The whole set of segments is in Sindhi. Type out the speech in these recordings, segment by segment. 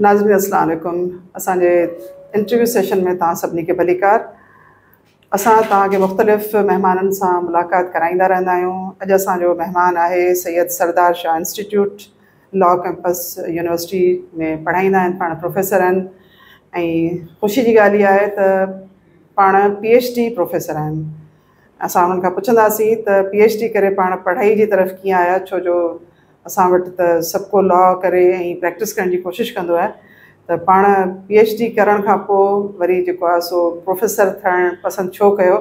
ناظرين السلام عليڪم. اسان جي انٽرويو سيشن ۾ توهان سڀني کي ڀليڪار. اسان توهان کي مختلف مهمانن سان ملاقات ڪرائيندا رهندا آهيون. اڄ اسان جو مهمان آهي Syed Sardar Shah institute law campus university ۾ پڙهائيندا آهن، پاڻ پروفيسر آهن ۽ خوشي جي ڳالهه اها آهي ته پاڻ پي ايڇ ڊي پروفيسر آهن. اسان انهن کان پڇنداسين ته پي ايڇ ڊي ڪري پاڻ پڙهائي جي طرف ڪيئن آيا، ڇو جو اسان وٽ ته سڀ ڪو لا ڪري ۽ پريڪٽس ڪرڻ جي ڪوشش ڪندو آهي، ته پاڻ پي ايڇ ڊي ڪرڻ کان پوء وري جيڪو آهي سو پروفيسر ٿيڻ پسند ڇو ڪيو.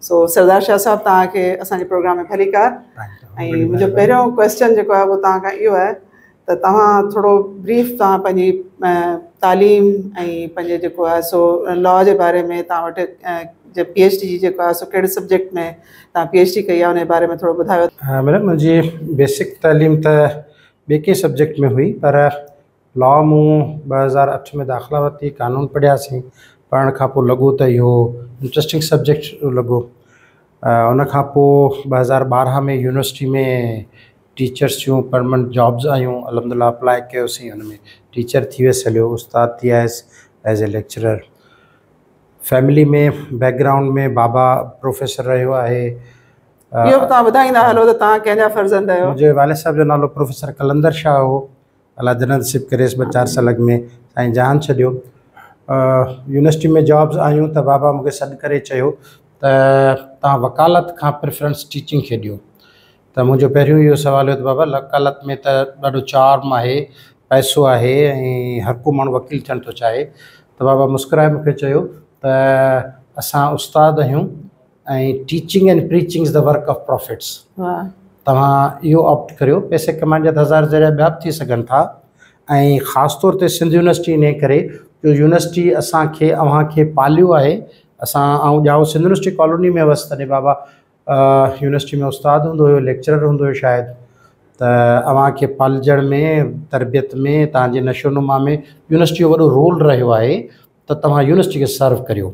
سو سردار شاهه صاحب، توهان کي اسان جي پروگرام ۾ ڀليڪار. ۽ منهنجو پهريون ڪويسچن جيڪو آهي اهو توهان کان اهو آهي ته توهان ٿورو بريف توهان پنهنجي تعليم ۽ پنهنجي جيڪو آهي سو لا جي باري ۾ توهان وٽ جي پي ايڇ ڊي جي جيڪو آهي سو ڪهڙي سبجيڪٽ ۾ توهان پي ايڇ ڊي ڪئي آهي ان جي باري ۾ ٿورو ٻڌايو. ميڊم، منهنجي بيسڪ تعليم ته ٻئي ڪنهن سبجيڪٽ ۾ هئي، پر لا مون 2008 ۾ داخلا ورتي، قانون پڙهياسين. پڙهڻ کان پوء لڳو ته اهو انٽرسٽنگ سبجيڪٽ لڳو. ان کان پوء 2012 ۾ يونيورسٽي ۾ ٽيچرس جون پرمنٽ جابز آيون، الحمد لله اپلائي ڪيوسين، ان ۾ ٽيچر ٿي ويس هليو، استاد ٿي آيس as a lecturer. Family ۾ back ground ۾ بابا پروفيسر رهيو آهي. اهو به توهان ٻڌائيندا هلو ته توهان ڪنهن جا فرزند آهيو؟ منهنجي والد صاحب جو نالو پروفيسر قلندر شاهه هو، الله جنت نصيب ڪريس، 2 4 سال اڳ ۾ سائين جهان ڇڏيو. يونيورسٽي ۾ جابز آيون ته بابا مونکي سڏ ڪري چيو ته توهان وڪالت کان پريفرنس ٽيچنگ کي ڏيو. ته منهنجو پهريون اهو سوال هيو ته بابا وڪالت ۾ ته ڏاڍو چارم آهي، پئسو آهي ۽ هر ڪو ماڻهو وڪيل ٿيڻ ٿو چاهي. ته بابا مسڪرائي مون کي چيو ته اسان استاد آهيون ۽ teaching and preaching is the work of prophets. توهان اهو آپٽ ڪريو، پئسي ڪمائڻ جا ته هزار ذريعا ٻيا به ٿي سگهن ٿا ۽ خاص طور تي سنڌ يونيورسٽي انهي ڪري جو يونيورسٽي اسان کي اوهان کي پاليو آهي. اسان آئون ڄائو سنڌ يونيورسٽي ڪالوني ۾ هوس، تڏهن بابا يونيورسٽي ۾ استاد هوندو هيو، ليڪچرر هوندو هيو شايد، ته اوهان کي پالجڻ ۾، تربيت ۾، توهان جي نشو نما ۾ يونيورسٽي جو وڏو رول رهيو آهي ته توهان يونيورسٽي کي سرو ڪريو.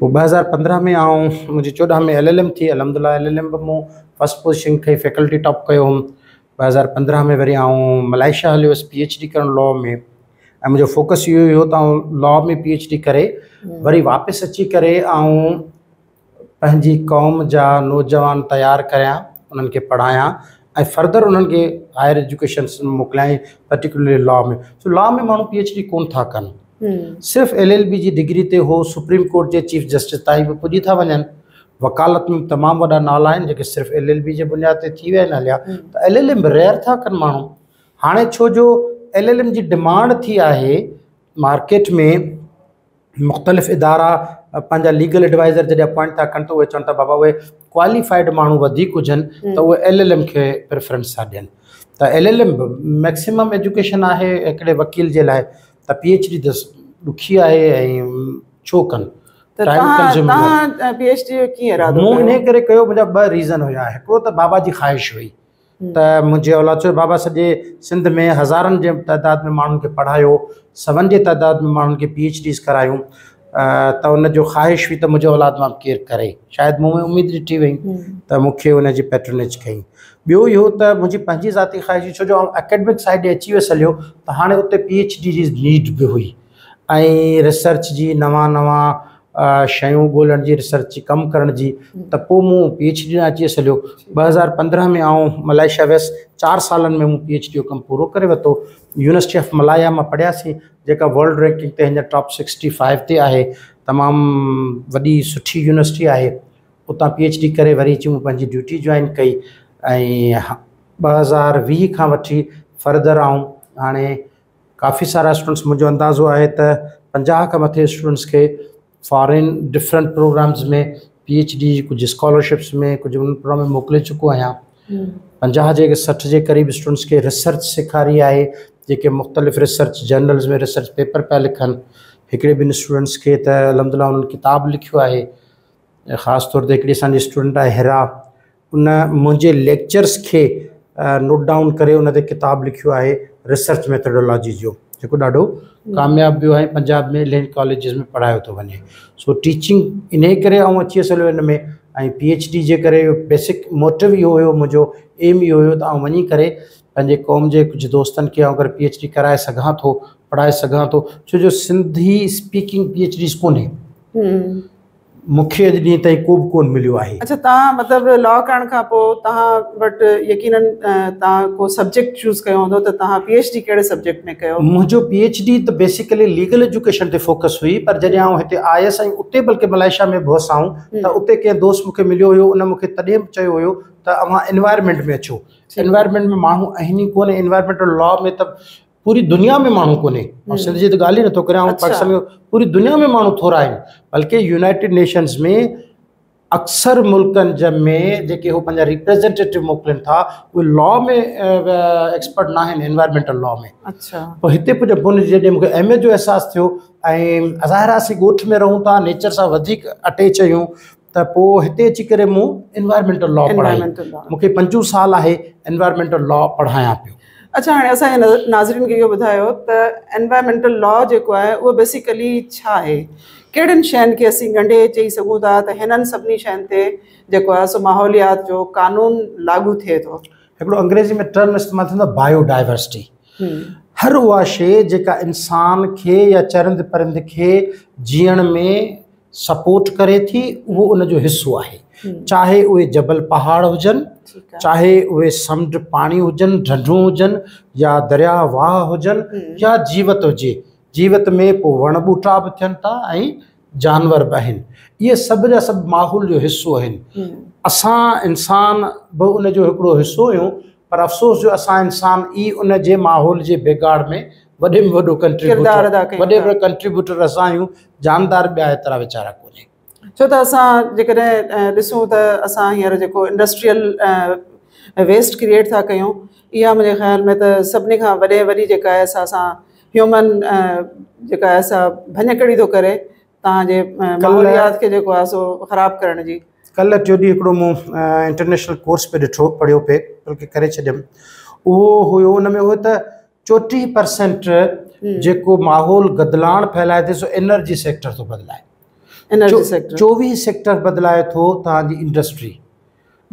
پوء 2015 ۾ آئون منهنجي 14 ۾ ايل ايل ايم ٿي، الحمد لله ايل ايل ايم به مون فرسٽ پوزيشن کئي، فيڪلٽي ٽاپ ڪيو هوم. 2015 ۾ وري آئون ملائيشيا هليو ويس پي ايڇ ڊي ڪرڻ لا ۾، ۽ منهنجو فوڪس اهو ئي هو ته آئون لا ۾ پي ايڇ ڊي ڪري وري واپس اچي ڪري آئون پنهنجي قوم جا نوجوان تيار ڪريان، انهن کي پڙهايان ۽ فردر انهن کي هائر ايجوڪيشن موڪليان، پرٽيڪولرلي لا ۾. سو لا ۾ ماڻهو پي ايڇ ڊي ڪونه ٿا ڪن، صرف ايل ايل بي جي ڊگري تي هو سپريم ڪورٽ جي چيف جسٽس تائين به پڄي ٿا وڃن. وڪالت ۾ تمام وڏا نالا آهن جيڪي صرف ايل ايل بي جي بنياد تي ٿي ويا آهن هليا، ته ايل ايل ايم به ريئر ٿا ڪن ماڻهو هاڻي، ڇو جو ايل ايل ايم جي ڊمانڊ ٿي آهي مارڪيٽ ۾. مختلف ادارا پنهنجا ليگل ايڊوائزر جڏهن اپوائنٽ ٿا ڪن ته اهي چون ٿا بابا اهي ڪواليفائيڊ ماڻهو وڌيڪ هجن ته اهي ايل ايل ايم کي پريفرنس ٿا ڏين. ته ايل ايل ايم به ميڪسيمم ايجوڪيشن آهي هڪڙي وڪيل جي لاء، ته پي ايڇ ڊي ته ڏکي آهي ۽ ڇو ڪن، ٽائيم ڪنزيومنگ آهي. پي ايڇ ڊي جو ڪيئن ارادو؟ مون انهي ڪري ڪيو، منهنجا ٻه ريزن هيا. هڪڙو ته بابا جي خواهش هئي ته منهنجي اولاد، ڇو بابا سڄي سنڌ ۾ هزارن جي تعداد ۾ ماڻهن کي پڙهايو، سون جي تعداد ۾ ماڻهن کي پي ايڇ ڊيز ڪرايون، ته ان جو خواهش هئي ته منهنجي اولاد مان به ڪير ڪري. شايد مون ۾ اميد ڏٺي وئي ته مون کي ان جي پيٽرنيج ڪئي. ٻيو اهو ته منهنجي پنهنجي ذاتي خواهش هئي، ڇو جو آئون اڪيڊمڪ سائيڊ ڏي اچي ويس هليو ته هاڻي اتي پي ايڇ ڊي جي نيڊ به هئي ۽ ريسرچ جي نوان نوان شيون ڳولڻ جي، ريسرچ جي ڪم ڪرڻ جي، ته پوء مون پي ايڇ ڊي ڏانهن اچي ويس هليو. 2015 ۾ آئون ملائيشيا ويس، 4 سالن ۾ مون پي ايڇ ڊي جو ڪم پورو ڪري ورتو. يونيورسٽي آف ملايا مان پڙهياسين، جيڪا ورلڊ رينڪنگ تي هينئر ٽاپ 65 تي آهي، تمام وڏي سٺي يونيورسٽي آهي. اتان پي ايڇ ڊي ڪري وري اچي مون پنهنجي ڊيوٽي جوائن ڪئي ۽ 2020 کان وٺي فردر آئون هاڻي ڪافي سارا اسٽوڊنٽس، منهنجو اندازو آهي ته 50 کان مٿي اسٽوڊنٽس کي foreign different programmes ۾ P H D, ڪجهه اسڪالرشپس ۾، ڪجهه انهن پروگرام ۾ موڪلي چڪو آهيان. 50 جي 60 جي قريب اسٽوڊنٽس کي ريسرچ سيکاري آهي، جيڪي مختلف ريسرچ جرنلز ۾ ريسرچ پيپر پيا لکن. هڪڙي ٻن اسٽوڊنٽس کي ته الحمد لله انهن ڪتاب لکيو آهي. خاص طور تي هڪڙي اسان جي اسٽوڊنٽ آهي هرا، ان منهنجي ليڪچرس کي نوٽ ڊائون ڪري ان تي ڪتاب لکيو آهي ريسرچ ميٿڊالاجي جو، جيڪو ڏاڍو ڪامياب ويو آهي، پنجاب ۾ الين ڪاليجز ۾ پڙهايو ٿو وڃي. سو ٽيچنگ انهي ڪري آئون اچي ويس هليو ان ۾ ۽ پي ايڇ ڊي جي ڪري بيسڪ موٽو اهو هيو، منهنجو ايم اهو هيو ته آئون وڃي ڪري پنهنجي قوم جي ڪجهه دوستن کي آئون اگر پي ايڇ ڊي ڪرائي سگهان ٿو، پڙهائي سگهان ٿو، ڇو جو Sindhi speaking P H Ds ڪونهي. مون کي اڄ ڏينهن تائين ڪو به ڪونه مليو آهي. اڇا توهان مطلب لا ڪرڻ کان پوء توهان وٽ يقينن توهان ڪو سبجيڪٽ چوز ڪيو هوندو ته توهان پي ايڇ ڊي ڪهڙي سبجيڪٽ ۾ ڪيو؟ منهنجو پي ايڇ ڊي ته بيسيڪلي ليگل ايجوڪيشن تي فوڪس هئي پر جڏهن آئون هتي آيس ۽ اتي بلڪه ملائيشيا ۾ به هوس آئون ته اتي ڪنهن دوست مون کي مليو هيو ان مون کي تڏهن به چيو هيو ته اوهان انوائرمينٽ ۾ اچو انوائرمينٽ ۾ ماڻهو آهن ئي ڪونه انوائرمينٽل لا ۾ ته پوري دنيا ۾ ماڻهو ڪونهي آئون سنڌ جي ته ڳالهه ئي نٿو ڪريان آئون پاڪستان ۾ پوري دنيا ۾ ماڻهو ٿورا آهن بلڪه يونائيٽيڊ نيشنز ۾ اڪثر ملڪن جا ۾ جيڪي هو پنهنجا ريپريزنٽيٽو موڪلين ٿا اهي لا ۾ ايڪسپرٽ نه آهن انوائرمينٽل لا ۾ اڇا پوء هتي پڄ پوء جڏهن مونکي ايم اي جو احساس ٿيو ۽ ظاهر آهي اسين ڳوٺ ۾ رهون ٿا نيچر سان وڌيڪ اٽيچ آهيون ته پوء هتي اچي ڪري مون انوائرمينٽل لا پڙهائي. مون کي پنجون سال آهي انوائرمينٽل لا پڙهايان پيو. اڇا هاڻي اسان جي ناظرين کي اهو ٻڌايو ته انوائرمينٽل لا جيڪو آهي اهو بيسيڪلي ڇا آهي؟ ڪهڙين شين کي اسين ڳنڍي چئي سگهون ٿا ته هنن سڀني شين تي جيڪو آهي سو ماحوليات جو قانون لاڳو ٿئي ٿو؟ هڪڙو انگريزي ۾ ٽرم استعمال ٿيندو آهي بايو ڊائيورسٽي. هر اها شيء جيڪا انسان کي يا چرند پرند کي جيئڻ ۾ سپورٽ ڪري ٿي اهو ان جو حصو آهي چاهي اهي جبل پهاڙ هجن چاهي اهي سمنڊ پاڻي هجن ڍنڍون هجن يا درياهه واهه هجن يا جيوت هجي جيوت ۾ پوء وڻ ٻوٽا به ٿين ٿا ۽ جانور به آهن اهي سڀ جا سڀ ماحول جو حصو آهن اسان انسان به ان جو هڪڙو حصو آهيون پر افسوس جو اسان انسان ئي ان جي ماحول جي بگاڙ ۾ وڏي ۾ وڏو ڪردار ادا ڪيون وڏي ۾ وڏو ڪنٽريبيوٽر اسان آهيون جاندار ٻيا ايترا ويچارا ڪونهي. ڇو ته اسان جيڪڏهن ڏسون ته اسان هينئر جيڪو انڊسٽريل ويسٽ ڪريئيٽ ٿا ڪيون اها منهنجي خيال ۾ ته سڀني کان وڏي وڏي جيڪا آهي سا اسان هيومن جيڪا آهي سا ڀڃڪڙي ٿو ڪري توهان جي ماحوليات کي جيڪو آهي سو خراب ڪرڻ جي. ڪلهه ٽيون ڏينهن هڪڙو مون انٽرنيشنل ڪورس پئي ڏٺو پڙهيو پئي بلڪه ڪري ڇڏيم اهو هيو ان ۾ هو ته 34% جيڪو ماحول گدلاڻ ڦهلائي ٿي سو انرجي سيڪٽر ٿو بدلائي. انرجي سيڪٽر 24 سيڪٽر بدلائي ٿو توهان جي انڊسٽري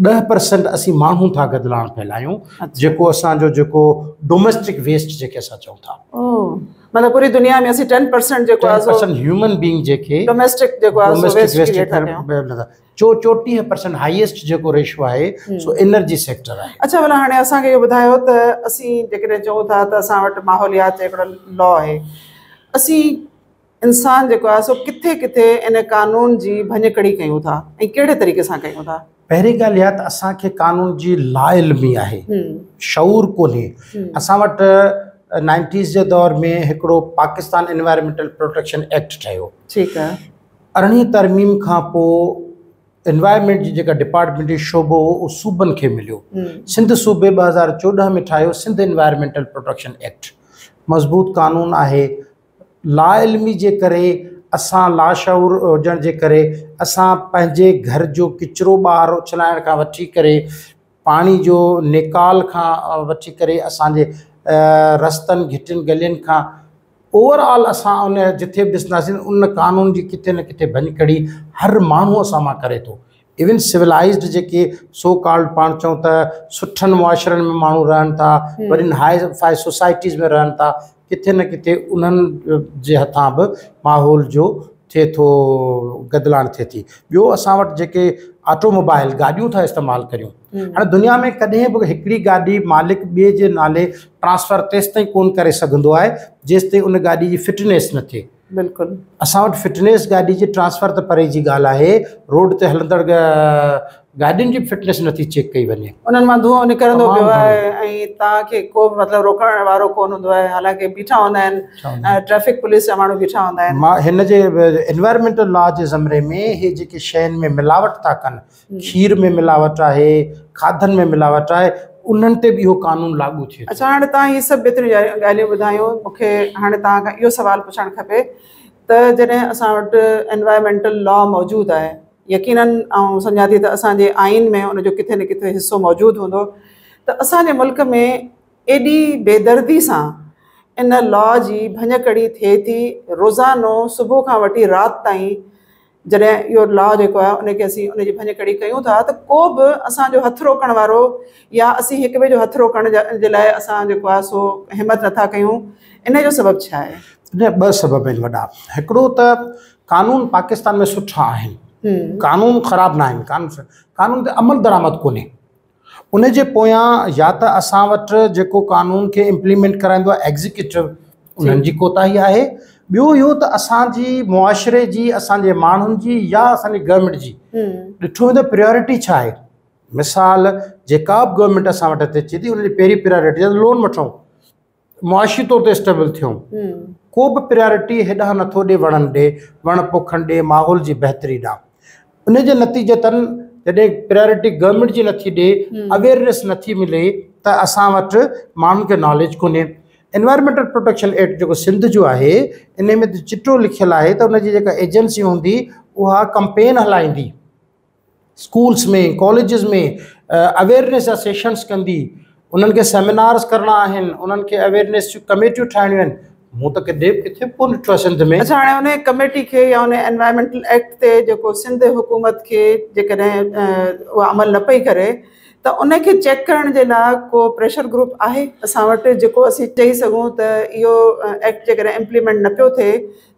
10% اسين ماڻهو ٿا گدلاڻ ڦهلايون جيڪو اسان جو جيڪو ڊوميسٽڪ ويسٽ جيڪي اسان چئون ٿا. مطلب پوري دنيا ۾ اسين 10% جيڪو آهي سو هيومن بينگ جيڪي ڊوميسٽڪ جيڪو آهي سو ويسٽ ڪريئيٽ ٿا ڪيون. 34% هائيسٽ جيڪو ريشو آهي سو انرجي سيڪٽر آهي. اڇا ڀلا هاڻي اسان کي اهو ٻڌايو ته اسين جيڪڏهن چئون ٿا ته اسان وٽ ماحوليات جو هڪڙو لا آهي اسين انسان جيڪو آهي سو ڪٿي ڪٿي ان قانون جي ڀڃڪڙي ڪيون ٿا ۽ ڪهڙي طريقي سان ڪيون ٿا؟ پهرين ڳالهه اها ته اسان کي قانون جي لاعلمي آهي شعور ڪونهي اسان وٽ نائنٽيز جي دور ۾ هڪڙو پاڪستان انوائرمينٽل پروٽيڪشن ايڪٽ ٺهيو. ٺيڪ آهي. ارڙهين ترميم کان پوء انوائرمينٽ جي جيڪا ڊپارٽمينٽ جو شعبو هو اهو صوبن کي مليو. سنڌ صوبي 2014 ۾ ٺاهيو سنڌ انوائرمينٽل پروٽيڪشن ايڪٽ. مضبوط قانون آهي. لاعلمي جي ڪري اسان لاشعور هجڻ جي ڪري اسان پنهنجي گهر جو ڪچرو ٻاهر اڇلائڻ کان وٺي ڪري پاڻي جو نيڪال کان وٺي ڪري اسان جي رستن گهٽين گلين کان اوور آل اسان ان جٿي به ڏسنداسين ان قانون جي ڪٿي نه ڪٿي ڀڃڪڙي هر ماڻهو اسان مان ڪري ٿو ايون سولائزڊ جيڪي سو ڪالڊ پاڻ چئون ته سٺن معاشرن ۾ ماڻهو رهن ٿا وڏين هاء فاء سوسائٽيز ۾ رهن ٿا ڪٿي نه ڪٿي انهن جي هٿان به ماحول جو ٿئي ٿو گدلاڻ ٿئي ٿي ٻيو اسان وٽ جيڪي آٽو موبائل گاڏيون ٿا استعمال ڪريون هاڻي دنيا ۾ ڪڏهن به هڪڙي گاڏي مالڪ ٻئي جي نالي ٽرانسفر تيستائين ڪون ڪري سگهندو آهي جيستائين ان گاڏي جي فٽنيس نه ٿئي. بلڪل. اسان وٽ فٽنيس گاڏي جي ٽرانسفر ته پري جي ڳالهه آهي روڊ تي هلندڙ گاڏين جي به فٽنيس نٿي چيڪ ڪئي وڃي. انهن مان دونهون نڪرندو پيو آهي ۽ توهان کي ڪو به مطلب روڪڻ وارو ڪونه هوندو آهي حالانڪه بيٺا هوندا آهن ٽريفڪ پوليس جا ماڻهو بيٺا هوندا آهن. مان هن جي انوائرمينٽل لا جي زمري ۾ هي جيڪي شين ۾ ملاوٽ ٿا ڪن کير ۾ ملاوٽ آهي کاڌن ۾ ملاوٽ آهي انهن تي به اهو قانون لاڳو ٿئي ٿو. اڇا هاڻي توهان هي سڀ ايتريون ڳالهيون ٻڌايون مون کي هاڻي توهان کان اهو سوال پڇڻ کپي ته جڏهن اسان وٽ انوائرمينٽل لا موجود آهي يقينن آئون سمجهان ٿي ته اسان جي آئين ۾ ان جو ڪٿي نه ڪٿي حصو موجود هوندو ته اسان جي ملڪ ۾ ايڏي بيدردي سان ان لا جي ڀڃڪڙي ٿئي ٿي روزانو صبح کان وٺي رات تائين جڏهن اهو لا جيڪو آهي ان کي اسين ان جي ڀڃڪڙي ڪيون ٿا ته ڪو به اسان جو هٿ روڪڻ وارو يا اسين هڪ ٻئي جو هٿ روڪڻ جي لاء اسان جيڪو آهي سو همت نٿا ڪيون، ان جو سبب ڇا آهي؟ ان جا ٻه سبب آهن وڏا. هڪڙو ته قانون پاڪستان ۾ سٺا آهن، قانون خراب نه آهن، قانون تي عمل درآمد ڪونهي. ان جي پويان يا ته اسان وٽ جيڪو قانون کي امپليمينٽ ڪرائيندو آهي ايگزيڪيوٽو انهن جي ڪوتاهي آهي، ٻيو اهو ته اسان جي معاشري جي، اسان جي ماڻهن جي يا اسان جي گورنمينٽ جي ڏٺو ويندو پريورٽي ڇا آهي. مثال جيڪا به گورنمينٽ اسان وٽ هتي اچي ٿي ان جي پهرين پريورٽي آهي لون وٺون، معاشي طور تي اسٽيبل ٿيون. ڪو به پريارٽي هيڏانهن نٿو ڏي، وڻن ڏي، وڻ پوکڻ ڏي، ماحول جي بهتري ڏانهن. ان جي نتيجتن جڏهن پريارٽي گورنمينٽ جي نٿي ڏي، اويئرنيس نٿي ملي ته اسان وٽ ماڻهن کي ناليج ڪونهي. انوائرمينٽل پروٽيڪشن ايڪٽ جيڪو سنڌ جو آهي ان ۾ ته چٽو لکيل آهي ته ان جي جيڪا ايجنسي هوندي اها ڪمپين هلائيندي، اسڪولس ۾ ڪاليجز ۾ اويئرنيس جا سيشنس ڪندي، انهن کي سيمينارز ڪرڻا آهن، انهن کي اويئرنيس جون ڪميٽيون ٺاهڻيون آهن. مون ته ڪڏهن به ڪٿي به ڪونه ڏٺو آهي سنڌ ۾. اڇا هاڻي ان ڪميٽي کي يا ان انوائرمينٽل ايڪٽ تي جيڪو سنڌ حڪومت کي جيڪڏهن اها عمل نه پئي ڪري ته ان کي چيڪ ڪرڻ جي لاء ڪو پريشر گروپ آهي اسان وٽ جيڪو اسين چئي سگهون ته اهو ايڪٽ جيڪڏهن امپليمينٽ نه پيو ٿئي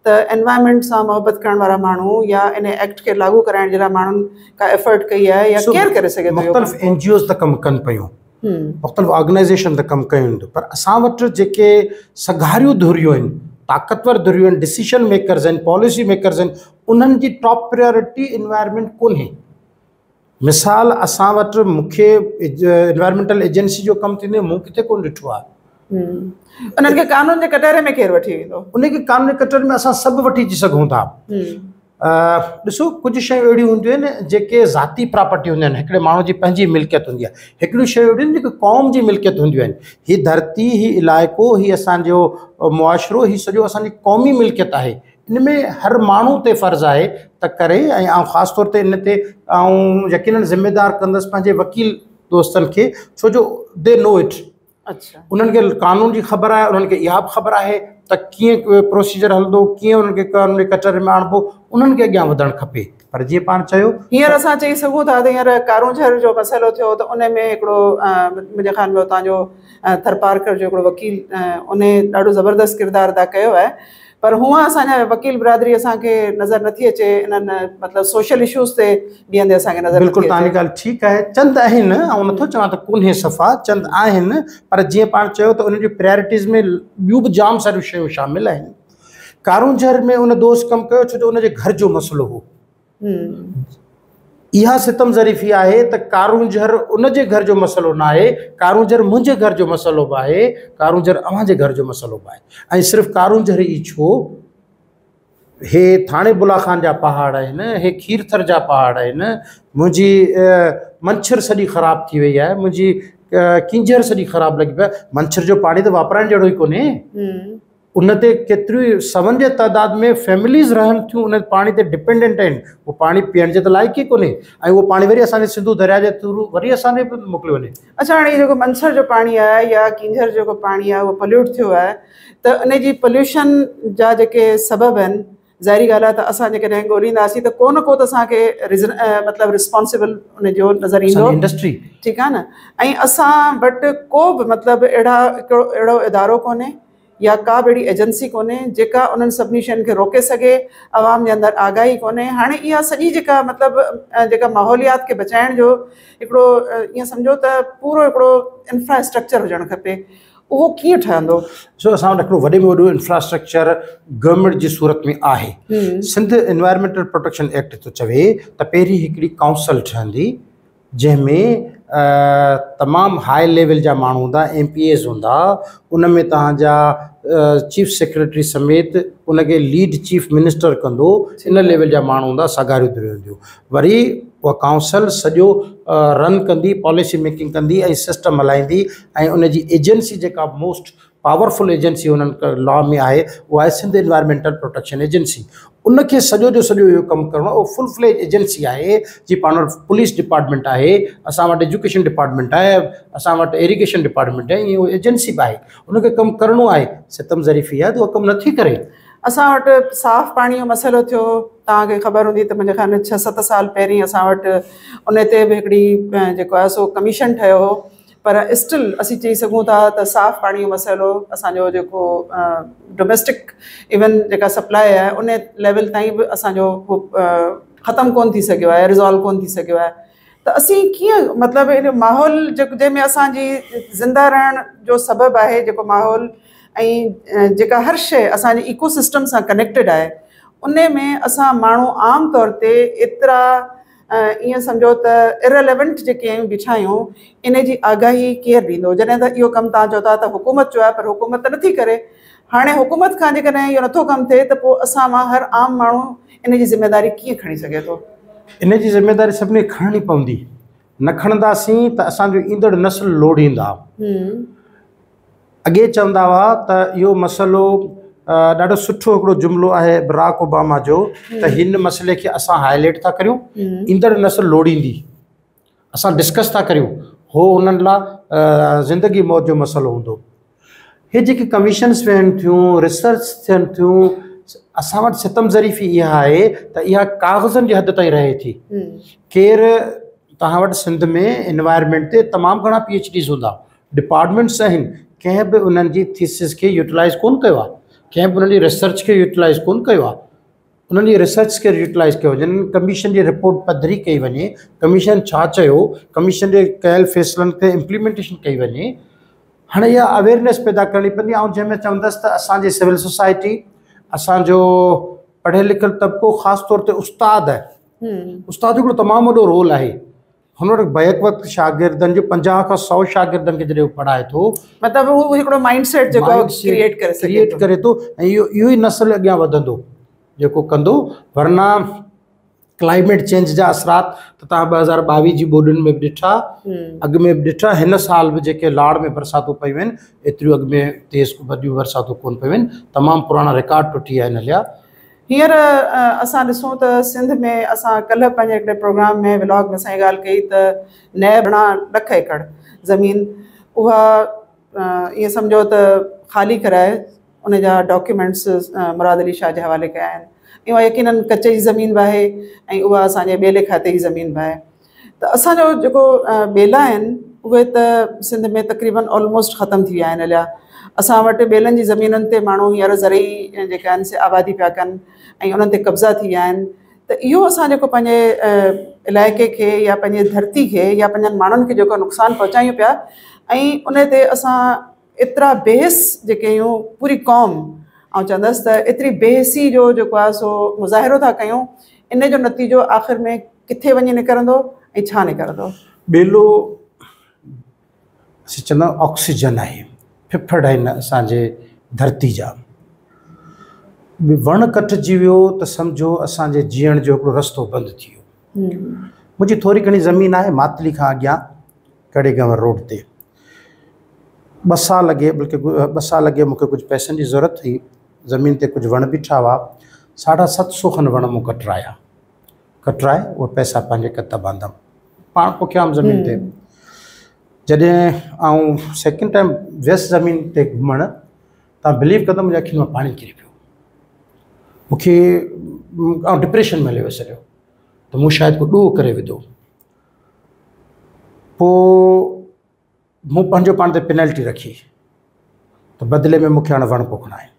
ته انوائرمينٽ سان محبت ڪرڻ وارا ماڻهو يا ان ايڪٽ کي لاڳو ڪرائڻ جي لاء ماڻهن ڪا ايفرٽ ڪئي آهي يا ڪير ڪري سگهي ٿو؟ مختلف اين جي اوز ته ڪم ڪن پيون، مختلف آرگنائيزيشن ته ڪم ڪيون ٿيون، پر اسان وٽ جيڪي سگهاريون ڌريون آهن، طاقتور ڌريون آهن، ڊسيشن ميڪرز آهن، پاليسي ميڪرز آهن، انهن جي ٽاپ پريارٽي انوائرمينٽ ڪونهي. مثال اسان وٽ مون کي انوائرمينٽل ايجنسي جو ڪم ٿيندي مون ڪٿي ڪونه ڏٺو آهي. انهن کي قانون جي ڪٽهري ۾ ڪير وٺي ويندو؟ ان کي قانون جي ڪٽهري ۾ اسان سڀ وٺي اچي سگهون ٿا. ڏسو ڪجهه شيون اهڙيون هونديون آهن جيڪي ذاتي پراپرٽي هونديون آهن، هڪڙي ماڻهو جي پنهنجي ملڪيت هوندي آهي. هڪڙيون شيون اهڙيون آهن جيڪي قوم جي ملڪيت هونديون آهن. هي ڌرتي، هي علائقو، هي اسانجو معاشرو، هي سڄو اسانجي قومي ملڪيت آهي. ان ۾ هر ماڻهو تي فرض آهي ته ڪري ۽ آئون خاص طور تي ان تي آئون يقينن ذميدار ڪندس پنهنجي وڪيل دوستن کي، ڇو جو the نو it, انهن کي قانون جي خبر آهي، انهن کي اها به خبر آهي ته ڪيئن پروسيجر هلندو، ڪيئن انهن کي قانون جي ڪٽهري ۾ آڻبو، انهن کي اڳيان وڌڻ کپي. پر جيئن پاڻ چيو هينئر اسان چئي سگهون ٿا ته هينئر ڪارونجهر جو مسئلو ٿيو ته ان ۾ هڪڙو منهنجي خيال ۾ اتان جو ٿرپارڪر جو هڪڙو وڪيل ان ڏاڍو زبردست ڪردار ادا ڪيو آهي، پر هونء اسان جا وڪيل برادري اسان کي نظر نٿي اچي انهن مطلب سوشل اشوز تي بيهندي اسان کي نظر بلڪل توهان جي ڳالهه ٺيڪ آهي، چند آهن، آئون نٿو چوان ته ڪونهي صفا، چند آهن، پر جيئن پاڻ چيو ته انهن جي پريارٽيز ۾ ٻيون به جام ساريون شيون شامل آهن. ڪارونجهر ۾ ان دوست ڪم ڪيو ڇو جو ان جي گهر جو مسئلو هو. اها ستم ظريفي آهي ته ڪارونجهر ان جي گهر جو مسئلو نه آهي، ڪارونجهر منهنجي گهر جو مسئلو به آهي، ڪارونجهر اوهان جي گهر جو مسئلو به آهي. ۽ صرف ڪارونجهر ئي ڇو، هي ٿاڻي بلا خان جا پهاڙ آهن، هي کيرٿر جا پهاڙ آهن، منهنجي منڇر سڄي خراب ٿي وئي آهي، منهنجي ڪينجهر سڄي خراب لڳي پئي آهي، منڇر جو پاڻي ته واپرائڻ جهڙو ئي ڪونهي. ان تي ڪيتريون سون جي تعداد ۾ فيمليز رهن ٿيون، ان پاڻي تي ڊپينڊنٽ آهن، اهو پاڻي پيئڻ جي ته لائق ئي ڪونهي ۽ اهو پاڻي وري اسان جي سنڌو درياء جي ٿرو وري اسان ڏي موڪليو وڃي. اڇا هاڻي جيڪو منڇر جو پاڻي آهي يا ڪينجهر جو جيڪو پاڻي آهي اهو پليوٽ ٿيو آهي ته ان جي پليوشن جا جيڪي سبب آهن ظاهري ڳالهه آهي ته اسان جيڪڏهن ڳولينداسين ته ڪو نه ڪو ته اسان کي ريزن مطلب ريسپانسبل ان جو نظر ايندو انڊسٽري ٺيڪ آهي نه ۽ اسان وٽ ڪو به مطلب اهڙا اهڙو ادارو ڪونهي يا ڪا به اهڙي ايجنسي ڪونهي جيڪا انهن سڀني شين کي روڪي سگهي، عوام جي اندر آگاهي ڪونهي، هاڻي اها سڄي جيڪا مطلب جيڪا ماحوليات کي بچائڻ جو هڪڙو ائين سمجهو ته پورو هڪڙو انفراسٽرڪچر هجڻ کپي اهو ڪيئن ٺهندو؟ سو اسان وٽ هڪڙو وڏي ۾ وڏو انفراسٽرڪچر گورنمينٽ جي صورت ۾ آهي. سنڌ انوائرمينٽل پروٽيڪشن ايڪٽ ٿو چوي ته پهرين هڪڙي ڪائونسل ٺهندي جنهن ۾ تمام هاء ليول جا ماڻهو هوندا، ايم پي ايز هوندا، ان ۾ توهان جا چيف سيڪريٽري سميت ان کي ليڊ چيف منسٽر ڪندو، ان ليول جا ماڻهو هوندا، سگهاريون ڌريون هونديون. وري اها ڪائونسل سڄو رن ڪندي، پاليسي ميڪنگ ڪندي ۽ سسٽم هلائيندي ۽ ان جي ايجنسي جيڪا موسٽ پاورفل ايجنسي انهن لا ۾ آهي اها آهي سنڌ انوائرمينٽل پروٽيڪشن ايجنسي. ان کي سڄو جو سڄو اهو ڪم ڪرڻو آهي. اهو فل فليج ايجنسي آهي، جي پاڻ وٽ پوليس ڊپارٽمينٽ آهي، اسان وٽ ايجوڪيشن ڊپارٽمينٽ آهي، اسان وٽ ايريگيشن ڊپارٽمينٽ آهي، ائين اهو ايجنسي به آهي، ان کي ڪم ڪرڻو آهي. ستم ظريفي آهي ته اهو ڪم نٿي ڪري. اسان وٽ صاف پاڻي جو مسئلو ٿيو. توهان کي خبر هوندي ته منهنجي خيال ۾ 6-7 سال پهرين اسان وٽ ان تي به هڪڙي جيڪو آهي سو ڪميشن ٺهيو هو، پر اسٽل اسين چئي سگهون ٿا ته صاف پاڻي جو مسئلو اسان جو جيڪو ڊوميسٽڪ ايون جيڪا سپلائي آهي ان ليول تائين به اسان جو ختم ڪونه ٿي سگهيو آهي، ريزالو ڪونه ٿي سگهيو آهي. ته اسين ڪيئن مطلب ان ماحول جيڪو جنهن ۾ اسان جي زنده رهڻ جو سبب آهي، جيڪو ماحول ۽ جيڪا هر شيء اسان جي ايڪو سسٽم سان ڪنيڪٽيڊ آهي، ان ۾ اسان ماڻهو عام طور تي ايترا ائين سمجهو ته اريليونٽ جيڪي آهيون بيٺا آهيون، ان جي آگاهي ڪير ڏيندو؟ جڏهن ته اهو ڪم توهان چئو ٿا ته حڪومت جو آهي، پر حڪومت ته نٿي ڪري. هاڻي حڪومت کان جيڪڏهن اهو نٿو ڪم ٿئي ته پوء اسان مان هر عام ماڻهو ان جي ذميواري ڪيئن کڻي سگهي ٿو؟ ان جي ذميواري سڀني کي کڻڻي پوندي. نه کڻنداسين ته اسان جو ايندڙ نسل لوڙيندا. اڳي چوندا هئا ته اهو مسئلو ڏاڍو سٺو هڪڙو جملو آهي براڪ اوباما جو ته هن مسئلي کي اسان هائي لائيٽ ٿا ڪريون، ايندڙ نسل لوڙيندي. اسان ڊسڪس ٿا ڪريون، هو انهن لاء زندگي موت جو مسئلو هوندو. هي جيڪي ڪميشنس ويهن ٿيون، ريسرچ ٿين ٿيون، اسان وٽ ستم ظريفي اها آهي ته اها ڪاغذن جي حد تائين رهي ٿي. ڪير توهان وٽ سنڌ ۾ انوائرمينٽ تي تمام گهڻا پي ايڇ ڊيز هوندا، ڊپارٽمينٽس آهن، ڪنهن به انهن جي ٿيسز کي يوٽيلائز ڪونه ڪيو آهي، ڪنهن به انهن جي ريسرچ کي يوٽيلائز ڪونه ڪيو آهي. انهن جي ريسرچ کي يوٽيلائز ڪيو وڃي، ڪميشن جي رپورٽ پڌري ڪئي وڃي، ڪميشن ڇا چيو، ڪميشن جي ڪيل فيصلن تي امپليمينٽيشن ڪئي وڃي. هاڻي اها اويئرنيس پيدا ڪرڻي پوندي. آئون جنهن ۾ چوندس ته اسان جي سول سوسائٽي، اسان جو پڙهيل لکيل طبقو، خاص طور تي استاد، استاد جو هڪڙو تمام وڏو رول آهي. هن وٽ بيڪ وقت شاگردن جو 50 کان 100 شاگردن کي جڏهن هو پڙهائي ٿو، مطلب هو هڪڙو مائنڊ سيٽ جيڪو ڪريئيٽ ڪري سگهي ٿو، ڪريئيٽ ڪري ٿو ۽ اهو ئي نسل اڳيان وڌندو جيڪو ڪندو. ورنه ڪلائميٽ چينج جا اثرات ته توهان 2022 جي ٻوڏن ۾ به ڏٺا، اڳ ۾ به ڏٺا. هن سال به جيڪي لاڙ ۾ برساتون پيون آهن، ايتريون اڳ ۾ تيز وڏيون برساتون ڪونه پيون آهن، تمام پراڻا رڪارڊ ٽٽي ويا آهن هليا. هينئر اسان ڏسون ته سنڌ ۾ اسان ڪلهه پنهنجي هڪڙي پروگرام ۾ ولاگ ۾ اسان اها ڳالهه ڪئي ته نيب 18 لک ايڪڙ زمين اها ائين سمجهو ته خالي ڪرائي ان جا ڊاڪيومينٽس مراد علي شاهه جي حوالي ڪيا آهن. اها يقينن ڪچي جي زمين به آهي ۽ اها اسان جي ٻيلي کاتي جي زمين به آهي. ته اسان جو جيڪو ٻيلا آهن اهي ته سنڌ ۾ تقريبن آلموسٽ ختم ٿي ويا آهن هليا. اسان وٽ ٻيلن جي زمينن تي ماڻهو هينئر زرعي جيڪا آهن سي آبادي پيا ڪن ۽ انهن تي قبضا ٿي ويا آهن. ته اهو اسان جيڪو پنهنجي علائقي کي يا پنهنجي ڌرتي کي يا پنهنجن ماڻهن کي جيڪو نقصان پهچايون پيا ۽ ان تي اسان ايترا بيحس جيڪي آهيون، پوري قوم آئون چوندس ته ايتري بيحسي جو جيڪو آهي سو مظاهرو ٿا ڪيون، ان جو نتيجو آخر ۾ ڪٿي وڃي نڪرندو ۽ ڇا نڪرندو؟ ٻيلو اسين چوندا آهيون آڪسيجن آهي، ڦڦڙ آهن اسان جي ڌرتي جا. وڻ ڪٽجي ويو ته سمجهو اسان جي جيئڻ جو هڪڙو رستو بند ٿي ويو. منهنجي ٿوري گهڻي زمين آهي ماتلي کان اڳيان ڪڙي گنور روڊ تي. 2 سال اڳي، بلڪه 2 سال اڳي مون کي ڪجهه پئسن جي ضرورت هئي. زمين تي ڪجهه وڻ بيٺا هئا، 750 کن وڻ مون ڪٽرايا، ڪٽرائي اهي پئسا پنهنجي ڪتب آندم، پاڻ پوکيا هئم زمين تي. جڏهن آئون سيڪنڊ ٽائيم ويس زمين تي گهمڻ، تان بليو ڪندو منهنجي اکين مان پاڻي ڪري پيو. مون کي آئون ڊپريشن ۾ هليو ويس هليو ته مون شايد ڪو ڏوهه ڪري وڌو. پوء مون پنهنجو پاڻ تي پينلٽي رکي ته بدلي ۾ مون کي هاڻي وڻ پوکڻا آهن.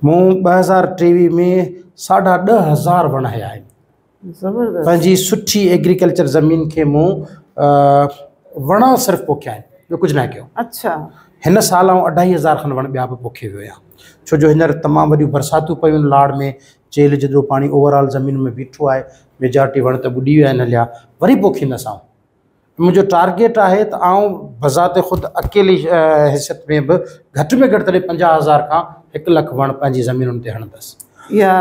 مون 2023 ۾ 10,500 وڻ هنيا آهن. پنهنجي سٺي ايگريڪلچر زمين کي مون وڻ صرف پوکيا آهن، ٻيو ڪجهه ناهي ڪيو. اڇا. هن سال آئون 2500 کن وڻ ٻيا به پوکي ويو آهيان، ڇو جو هينئر تمام وڏيون برساتون پيون آهن لاڙ ۾، چيلهه جيترو پاڻي اوور آل زمين ۾ بيٺو آهي، ميجارٽي وڻ ته ٻڏي ويا آهن هليا، وري پوکيندس آئون. منهنجو ٽارگيٽ آهي ته آئون بذات خود اڪيلي حيثيت ۾ به گهٽ ۾ گهٽ تڏهن 50,000 کان 1 لک وڻ پنهنجي زمينن تي هڻندس. اها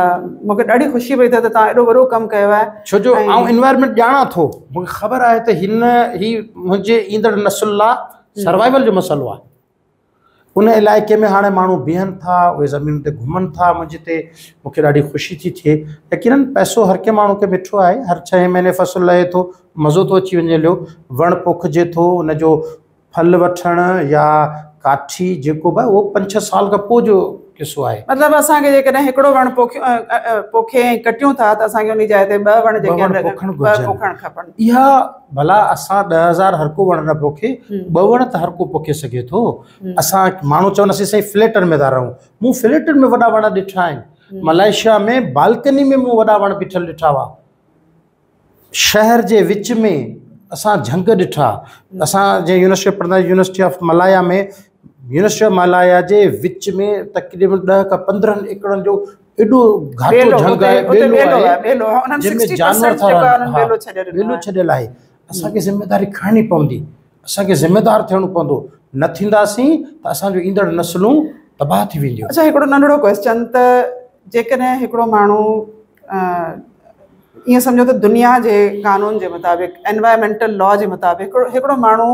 مون کي ڏاڍي خوشي پئي ٿئي ته توهان ايڏو وڏو ڪم ڪيو آهي. ڇو جو آئون انوائرمينٽ ڄاڻان ٿو، مون کي خبر آهي ته هن هي منهنجي ايندڙ نسل لاء سروائيول جو مسئلو آهي. ان علائقي ۾ هاڻي ماڻهو بيهن ٿا، اهي زمينن تي گهمن ٿا، منهنجي تي مون کي ڏاڍي خوشي ٿي ٿئي. يقينن پئسو هر ڪنهن ماڻهو کي مٺو آهي، هر ڇهين مهيني فصل لهي ٿو، مزو ٿو اچي وڃي هليو، وڻ پوکجي ٿو، ان جو ڦل وٺڻ يا ڪاٺي جيڪو به آهي اهو 5-6 سال کان پوء جو قصو آهي. مطلب اسان کي جيڪڏهن هڪڙو وڻ پوکي ۽ ڪٽيون ٿا ته اسان کي ان جي جاء تي ٻه وڻ جيڪي آهن پوکڻ گهرجن. پوکڻ کپن. اها ڀلا اسان 10000 هر ڪو وڻ نه پوکي، ٻه وڻ ته هر ڪو پوکي سگهي ٿو. اسان ماڻهو چون اسين سائين فليٽن ۾ ٿا رهون. مون فليٽن ۾ وڏا وڻ ڏٺا آهن. ملائيشيا ۾ بالڪني ۾ مون وڏا وڻ بيٺل ڏٺا هئا. شهر جي وچ ۾ اسان جهنگ ڏٺا. اسان جنهن يونيورسٽي ۾ پڙهندا آهيون university of Malaya ۾ university of Malaya جي وچ ۾ تقريبن 10 کان 15 ايڪڙن جو ايڏو گهاٽو جهنگ آهي، ٻيلو آهي، جنهن ۾ جانور ٿا رهن. ها، ٻيلو ڇڏيل آهي. اسان کي ذميواري کڻڻي پوندي، اسان کي ذميدار ٿيڻو پوندو. نه ٿينداسين ته اسان جو ايندڙ نسلون تباهه ٿي وينديون. اڇا هڪڙو ننڍڙو ڪويسچن ته جيڪڏهن هڪڙو ماڻهو ائين سمجهو ته دنيا جي قانون جي مطابق انوائرمينٽل لا جي مطابق هڪڙو ماڻهو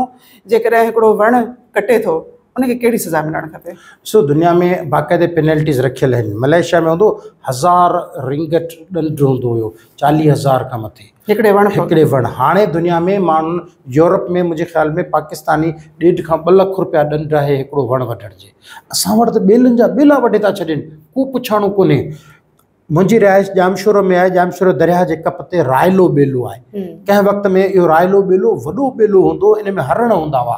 جيڪڏهن هڪڙو وڻ ڪٽي ٿو ان کي ڪهڙي سزا ملڻ کپي؟ سو دنيا ۾ باقاعدي پينلٽيز رکيل آهن. ملائيشيا ۾ هوندو 1000 رنگٽ ڏنڊ هوندو هيو، 40000 کان مٿي هڪڙي وڻ. هڪڙي وڻ. هاڻي دنيا ۾ ماڻهن يورپ ۾ منهنجي خيال ۾ پاڪستاني 1.5 کان 2 لک روپيا ڏنڊ آهي هڪڙو وڻ وڍڻ جي. اسان وٽ ته ٻيلن جا ٻيلا وڍي ٿا ڇڏين، ڪو پڇاڻو ڪونهي. منهنجي رهائش ڄامشورو ۾ آهي. ڄامشورو درياهه جي ڪپ تي رائلو ٻيلو آهي. ڪنهن وقت ۾ اهو رائلو ٻيلو وڏو ٻيلو هوندو هو، ان ۾ هرڻ هوندا هئا.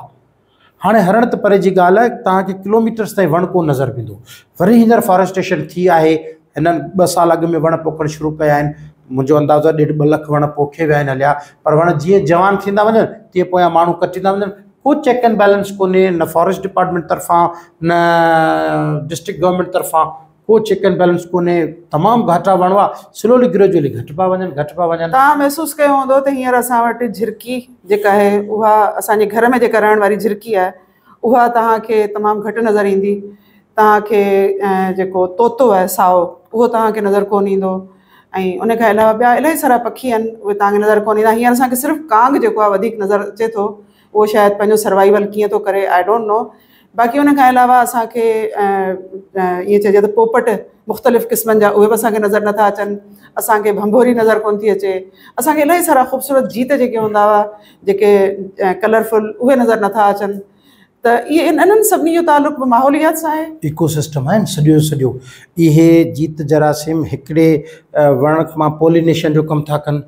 هاڻي هرڻ ته پري جي ڳالهه آهي، توهان کي ڪلوميٽرس تائين وڻ ڪو نظر پيندو. وري هينئر فاريسٽيشن ٿي آهي، هنن 2 سال اڳ ۾ وڻ پوکڻ شروع ڪيا آهن. منهنجو اندازو آهي 1.5 2 لک وڻ پوکي ويا آهن هليا، پر وڻ جيئن جوان ٿيندا وڃن تيئن پويان ماڻهو ڪٽيندا وڃن. ڪو چيڪ اينڊ بيلنس ڪونهي، نه فاريسٽ ڊپارٽمينٽ طرفان نه ڊسٽرڪٽ گورنمينٽ طرفان ڪو چيڪ اينڊ بيلنس ڪونهي. تمام گهاٽا وڻ هئا، سلولي گريجوئلي گهٽبا وڃن گهٽبا وڃن. توهان محسوس ڪيو هوندو ته هينئر اسان وٽ جهرڪي جيڪا آهي اها اسان جي گهر ۾ جيڪا رهڻ واري جهرڪي آهي اها توهان کي تمام گهٽ نظر ايندي. توهان کي جيڪو طوطو آهي سائو اهو توهان کي نظر ڪونه ايندو ۽ ان کان علاوه ٻيا الاهي سارا پکي آهن اهي توهان کي نظر ڪونه ايندا. هينئر اسان کي صرف ڪانگ جيڪو آهي وڌيڪ نظر اچي ٿو، اهو شايد پنهنجو سروائيول ڪيئن ٿو ڪري I don't know. باقي ان کان علاوه اسان کي ائين چئجي ته پوپٽ مختلف قسمن جا اهي به اسان کي نظر نٿا اچن. اسان کي ڀنڀوري نظر ڪونه ٿي اچي. اسان کي الاهي سارا خوبصورت جيت جيڪي هوندا هئا جيڪي ڪلرفل اهي نظر نٿا اچن. ته اهي انهن سڀني جو تعلق به ماحوليات سان آهي. ايڪو سسٽم آهي سڄو سڄو. اهي جيت جراثيم هڪڙي وڻ مان پولينيشن جو ڪم ٿا ڪن.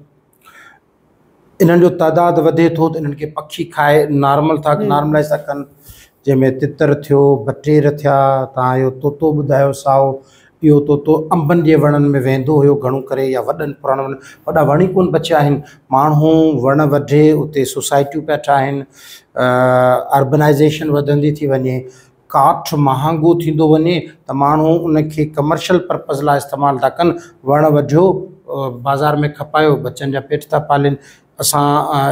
انهن جو تعداد وڌي ٿو ته انهن کي پکي کائي نارمل ٿا نارملائز ٿا ڪن. جنهن ۾ تتر ٿيو، بٽير ٿيا، توهان اهو طوطو ٻڌايو سائو، اهو طوطو انبن جي وڻن ۾ ويندو هيو گهڻو ڪري يا وڏن پراڻن وڻن، وڏا وڻ ئي ڪونه بچيا آهن. ماڻهو وڻ وڍي اتي سوسائٽيون پيا ٺاهن، اربنائيزيشن وڌندي ٿي وڃي، ڪاٺ مهانگو ٿيندو وڃي ته ماڻهو ان کي ڪمرشل پرپز لاء استعمال ٿا ڪن. وڻ وڍيو، بازار ۾ کپايو، ٻچن جا پيٽ ٿا پالين. اسان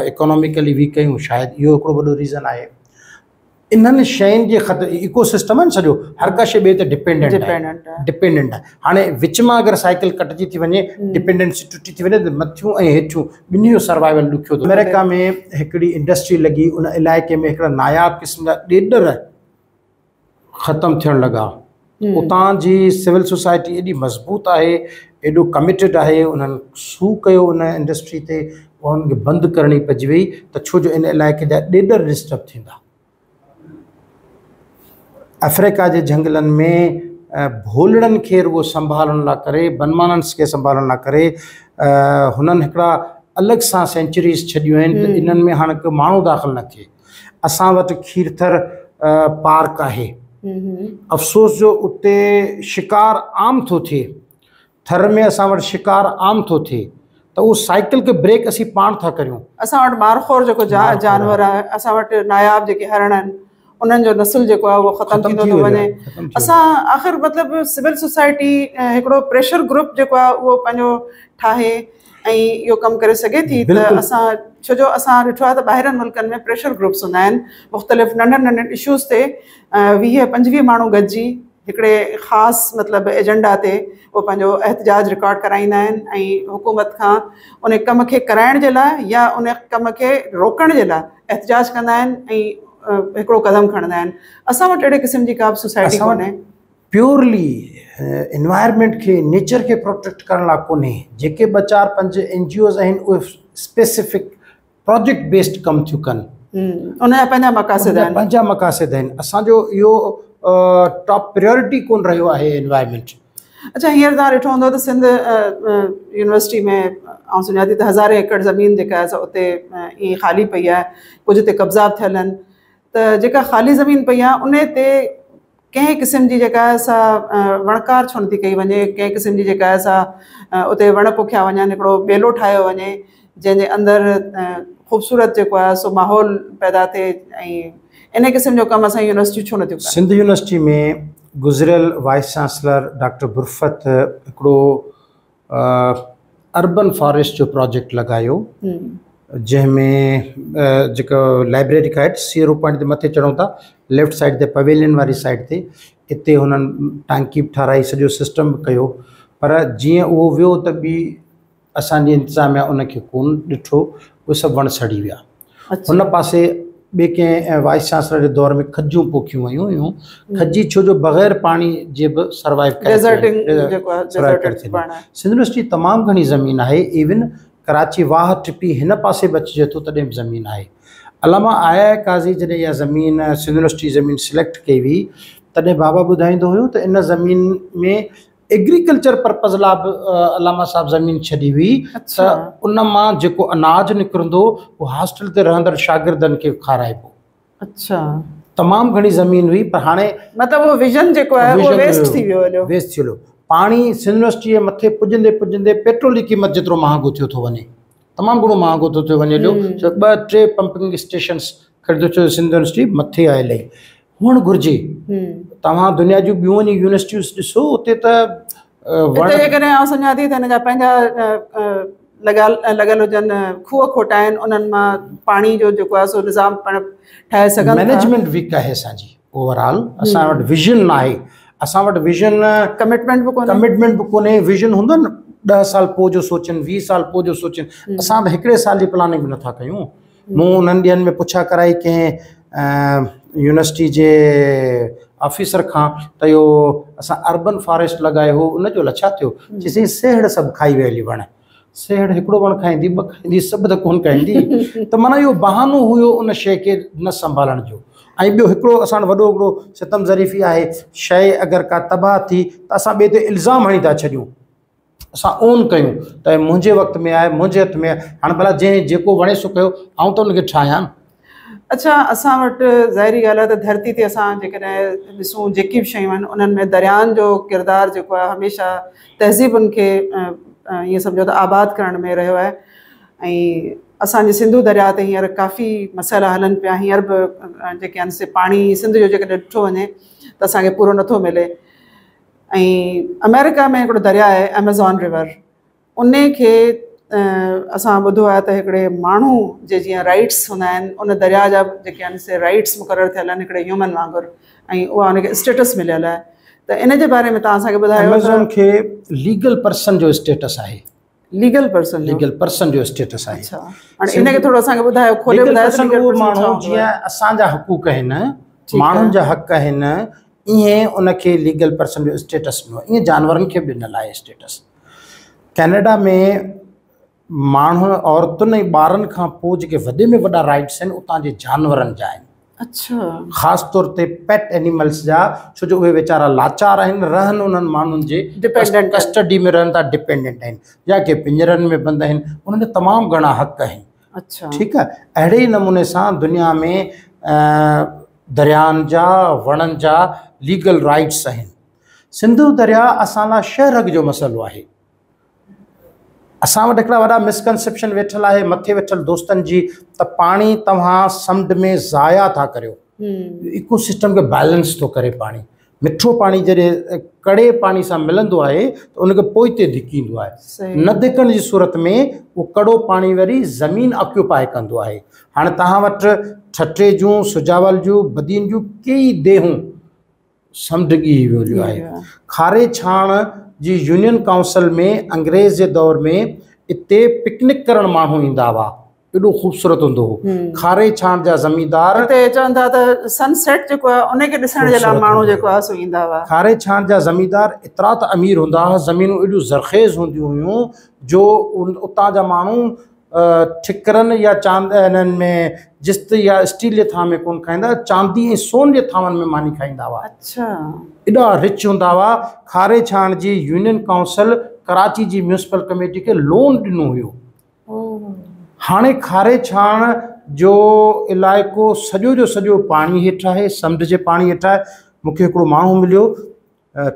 اڪاناميڪلي ويڪ آهيون، شايد اهو هڪڙو وڏو ريزن آهي. انهن شين جي خط ايڪو سسٽم آهي نه سڄو، هر ڪا شي ٻئي تي ڊپينڊنٽ آهي، ڊپينڊنٽ آهي. هاڻي وچ مان اگر سائيڪل ڪٽجي ٿي وڃي، ڊپينڊنسي ٽٽي ٿي وڃي ته مٿيون ۽ هيٺيون ٻنهي جو سروائيول ڏکيو ٿو. آمريڪا ۾ هڪڙي انڊسٽري لڳي، ان علائقي ۾ هڪڙا ناياب قسم جا ڏيڏر ختم ٿيڻ لڳا. اتان جي سول سوسائٽي ايڏي مضبوط آهي، ايڏو ڪميٽيڊ آهي، انهن سو ڪيو ان انڊسٽري تي، انهن کي بند ڪرڻي پئجي وئي ته ڇو جو ان علائقي جا ڏيڏر ڊسٽرب ٿيندا. آفريڪا جي جهنگلن ۾ ڀولڙن کي رڳو سنڀالڻ لاء ڪري، بنماننس کي سنڀالڻ لاء ڪري هنن هڪڙا الڳ سان سينچريز ڇڏيون آهن ته انهن ۾ هاڻي ڪو ماڻهو داخل نه ٿئي. اسان وٽ کيرٿر پارڪ آهي، افسوس جو اتي شڪار عام ٿو ٿئي. ٿر ۾ اسان وٽ شڪار عام ٿو ٿئي ته اهو سائيڪل کي بريڪ اسين پاڻ ٿا ڪريون. اسان وٽ مارخور جيڪو جانور آهي، اسان وٽ ناياب جيڪي هرڻ آهن انهن جو نسل جيڪو آهي اهو ختم ٿيندو ٿو وڃي. اسان آخر مطلب سول سوسائٽي هڪڙو پريشر گروپ جيڪو آهي اهو پنهنجو ٺاهي ۽ اهو ڪم ڪري سگهي ٿي ته اسان، ڇو جو اسان ڏٺو آهي ته ٻاهرن ملڪن ۾ پريشر گروپس هوندا آهن، مختلف ننڍن ننڍن اشوز تي 20 25 ماڻهو گڏجي هڪڙي خاص مطلب ايجنڊا تي اهو پنهنجو احتجاج رڪارڊ ڪرائيندا آهن ۽ حڪومت کان ان ڪم کي ڪرائڻ جي لاء يا ان ڪم کي روڪڻ جي لاء احتجاج ڪندا آهن ۽ هڪڙو قدم کڻندا آهن. اسان وٽ اهڙي قسم جي ڪا به سوسائٽي ڪونهي. پيورلي انوائرمينٽ کي، نيچر کي پروٽيڪٽ ڪرڻ لاء ڪونهي. جيڪي 2 4 5 اين جي اوز آهن اهي اسپيسفڪ پروجيڪٽ بيسڊ ڪم ٿيون ڪن. ان جا پنهنجا مقاصد آهن. پنهنجا مقاصد آهن. اسان جو اهو ٽاپ پريورٽي ڪونه رهيو آهي انوائرمينٽ. اڇا هينئر توهان ڏٺو هوندو ته سنڌ يونيورسٽي ۾ آئون سمجهان ٿي ته هزارين ايڪڙ زمين جيڪا آهي سا اتي ائين خالي پئي آهي، ڪجهه اتي قبضا به ٿيل آهن، ته جيڪا خالي زمين پئي آهي ان تي ڪنهن قسم جي جيڪا آهي سا وڻڪار ڇو نٿي ڪئي وڃي، ڪنهن قسم جي جيڪا آهي سا اتي وڻ پوکيا وڃن، هڪڙو ٻيلو ٺاهيو وڃي جنهن جي اندر خوبصورت جيڪو آهي سو ماحول پيدا ٿئي، ۽ ان قسم جو ڪم اسان يونيورسٽيون ڇو نٿيون ڪن؟ سنڌ يونيورسٽي ۾ گذريل وائيس چانسلر ڊاڪٽر برفت هڪڙو اربن فاريسٽ جو پراجيڪٽ لڳايو، جنهن ۾ جيڪو لائبريري کان هيٺ سيرو پوائنٽ تي مٿي چڙهون ٿا، ليفٽ سائيڊ تي پويلين واري سائيڊ تي، اتي هنن ٽانڪي به ٺهرائي، سڄو سسٽم به ڪيو، پر جيئن اهو ويو ته ٻي اسان جي انتظاميا ان کي ڪونه ڏٺو، اهي سڀ وڻ سڙي ويا. هن پاسي ٻئي ڪنهن وائيس چانسلر جي دور ۾ کجيون پوکيون ويون هيون، کجي ڇو جو بغير پاڻي جي به سروائيو ڪري ٿي. سنڌ يونيورسٽي تمام گهڻي زمين آهي، ايون ڪراچي واهه ٽپي هن پاسي به اچجي ٿو تڏهن به زمين آهي. علامه آء آء قاضي جڏهن اها زمين سنڌ يونيورسٽي زمين سليڪٽ ڪئي هئي تڏهن بابا ٻڌائيندو هيو ته ان زمين ۾ ايگريڪلچر پرپز لاء به علامه صاحب زمين ڇڏي هئي ته ان مان جيڪو اناج نڪرندو اهو هاسٽل تي رهندڙ شاگردن کي کارائبو. اڇا. تمام گهڻي زمين هئي، پر هاڻي مطلب اهو ويزن جيڪو آهي اهو ويسٽ ٿي ويو هليو. ويسٽ ٿي ويو. پاڻي سنڌ يونيورسٽي جي مٿي پڄندي پڄندي پيٽرول جي قيمت جيترو مهانگو ٿيو ٿو وڃي، تمام گهڻو مهانگو ٿو ٿيو وڃي هليو. 2 3 پمپنگ اسٽيشنس کڻي ٿو چيو سنڌ يونيورسٽي مٿي آيل آهي، هئڻ گهرجي. توهان دنيا جون ٻيون وڃي يونيورسٽيون ڏسو، اتي ته وڻ اتي جيڪڏهن آئون سمجهان ٿي ته هن جا پنهنجا لڳل لڳل هجن، کوهه کوٽائن، انهن مان پاڻي جو جيڪو آهي سو نظام پاڻ ٺاهي سگهن ٿا. مئنيجمينٽ ويڪ آهي اسان جي اوور آل، اسان وٽ ويزن نه آهي، اسان وٽ ويزن ڪمٽمينٽ به ڪونهي، ڪمٽمينٽ به ڪونهي. ويزن هوندو نه 10 سال پوء جو سوچن، 20 سال پوء جو سوچن، اسان ته هڪڙي سال جي پلاننگ به نٿا ڪيون. مون انهن ڏينهن ۾ پڇا ڪرائي ڪنهن يونيورسٽي جي آفيسر کان ته اهو اسان اربن فاريسٽ لڳايو هو ان جو الائي ڇا ٿيو؟ چي سائين سيهڙ سڀ کائي ويا هلي وڻ. سيهڙ هڪڙو وڻ کائيندي، ٻه کائيندي، سڀ ته ڪونه کائيندي. ته معنيٰ اهو بهانو هيو ان شيء کي نه سنڀالڻ جو. ۽ ٻيو هڪڙو اسان وٽ وڏو هڪڙو ستم ظريفي آهي، شيء اگر ڪا تباهه ٿي ته اسان ٻئي تي الزام هڻي ٿا ڇڏيون، اسان اون ڪيون ته منهنجي وقت ۾ آهي، منهنجي هٿ ۾ آهي. هاڻي ڀلا جنهن جيڪو وڻي سو ڪيو، آئون ته ان کي ٺاهيان. اڇا اسان وٽ ظاهري ڳالهه آهي ته ڌرتي تي اسان جيڪڏهن ڏسون جيڪي به شيون آهن انهن ۾ دريائن جو ڪردار جيڪو آهي هميشه تهذيبن کي ائين سمجهو ته آباد ڪرڻ ۾ رهيو آهي، ۽ اسان جي سنڌو درياء تي هينئر ڪافي مسئلا هلن پيا. هينئر به جيڪي آهن سي پاڻي سنڌ جو جيڪڏهن ڏٺو وڃي ته اسان کي پورو نٿو ملي. ۽ آمريڪا ۾ هڪڙو درياء آهي ايميزون ريور، ان کي اسان ٻڌو آهي ته هڪڙي ماڻهو جي جيئن رائٽس هوندا آهن ان درياء جا جيڪي آهن سي رائٽس مقرر ٿيل آهن هڪڙي هيومن وانگر، ۽ اها ان کي اسٽيٽس مليل آهي. ته ان جي باري ۾ توهان اسان کي ٻڌايو. ايميزون کي ليگل پرسن جو اسٽيٽس آهي. ليگل پرسن جو، ليگل پرسن جو اسٽيٽس آهي. اڇا هاڻي ان کي ٿورو اسان کي ٻڌايو، کولي ٻڌايو ته ليگل پرسن ماڻهو جيئن اسان جا حقوق آهن، ماڻهن جا حق آهن، ائين ان کي ليگل پرسن جو اسٽيٽس ڏنو. ائين جانورن کي به ڏنل آهي اسٽيٽس. ڪينيڊا ۾ ماڻهن، عورتن ۽ ٻارن کان پوء جيڪي وڏي ۾ وڏا رائٽس آهن اتان جي جانورن جا آهن. اڇا. خاص طور تي پيٽ اينيملس جا، ڇو جو اهي ويچارا لاچار آهن، رهن انهن ماڻهن جي ڪسٽڊي ۾ رهن ٿا، ڊپينڊنٽ آهن يا ڪي پڃرن ۾ بند آهن، انهن جا تمام گهڻا حق آهن. اڇا. ٺيڪ آهي. اهڙي ئي نموني سان دنيا ۾ دريائن جا، وڻن جا ليگل رائٽس آهن. سنڌو درياء اسان لاء شهرگ جو مسئلو آهي. اسان وٽ هڪڙا وڏا مسڪنسيپشن ويٺل آهي مٿي ويٺل دوستن جي ته پاڻي توهان سمنڊ ۾ ضايع ٿا ڪريو. ايڪو سسٽم کي بيلنس ٿو ڪري پاڻي. مٺو پاڻي جڏهن ڪڙي پاڻي سان ملندو آهي ته ان کي پوئتي ڌڪيندو آهي. نه ڌڪڻ جي صورت ۾ اهو ڪڙو پاڻي وري زمين آڪيوپائي ڪندو آهي. هاڻي توهان وٽ ٺٽي جون، سجاول جون، بدين جون ڪيئي ديهون سمنڊ ڳيهي ويو آهي. کاري ڇاڻ جي يونين ڪائونسل ۾ انگريز جي دور ۾ اتي پڪنڪ ڪرڻ ماڻهو ايندا هئا، ايڏو خوبصورت هوندو هو. کاري ڇاڻ جا زميندار اتي چون ٿا ته سن سيٽ جيڪو آهي ان کي ڏسڻ جي لاء ماڻهو جيڪو آهي سو ايندا هئا. کاري ڇاڻ جا زميندار ايترا ته امير هوندا هئا، زمينون ايڏيون زرخيز هونديون هيون جو اتان جا ماڻهو ٺڪرن يا چاند انهن ۾ جست يا اسٽيل جي ٿانء ۾ ڪونه کائيندا هئا، چاندي ۽ سون جي ٿانون ۾ ماني کائيندا هئا. اڇا. ايڏا رچ هوندا هئا. کاري ڇاڻ جي يونين ڪائونسل ڪراچي جي ميونسپل ڪميٽي کي لون ڏنو هيو. هاڻي کاري ڇاڻ جو علائقو سڄو جو سڄو پاڻي هيٺ آهي، سمنڊ جي پاڻي هيٺ آهي. مون کي هڪڙو ماڻهو مليو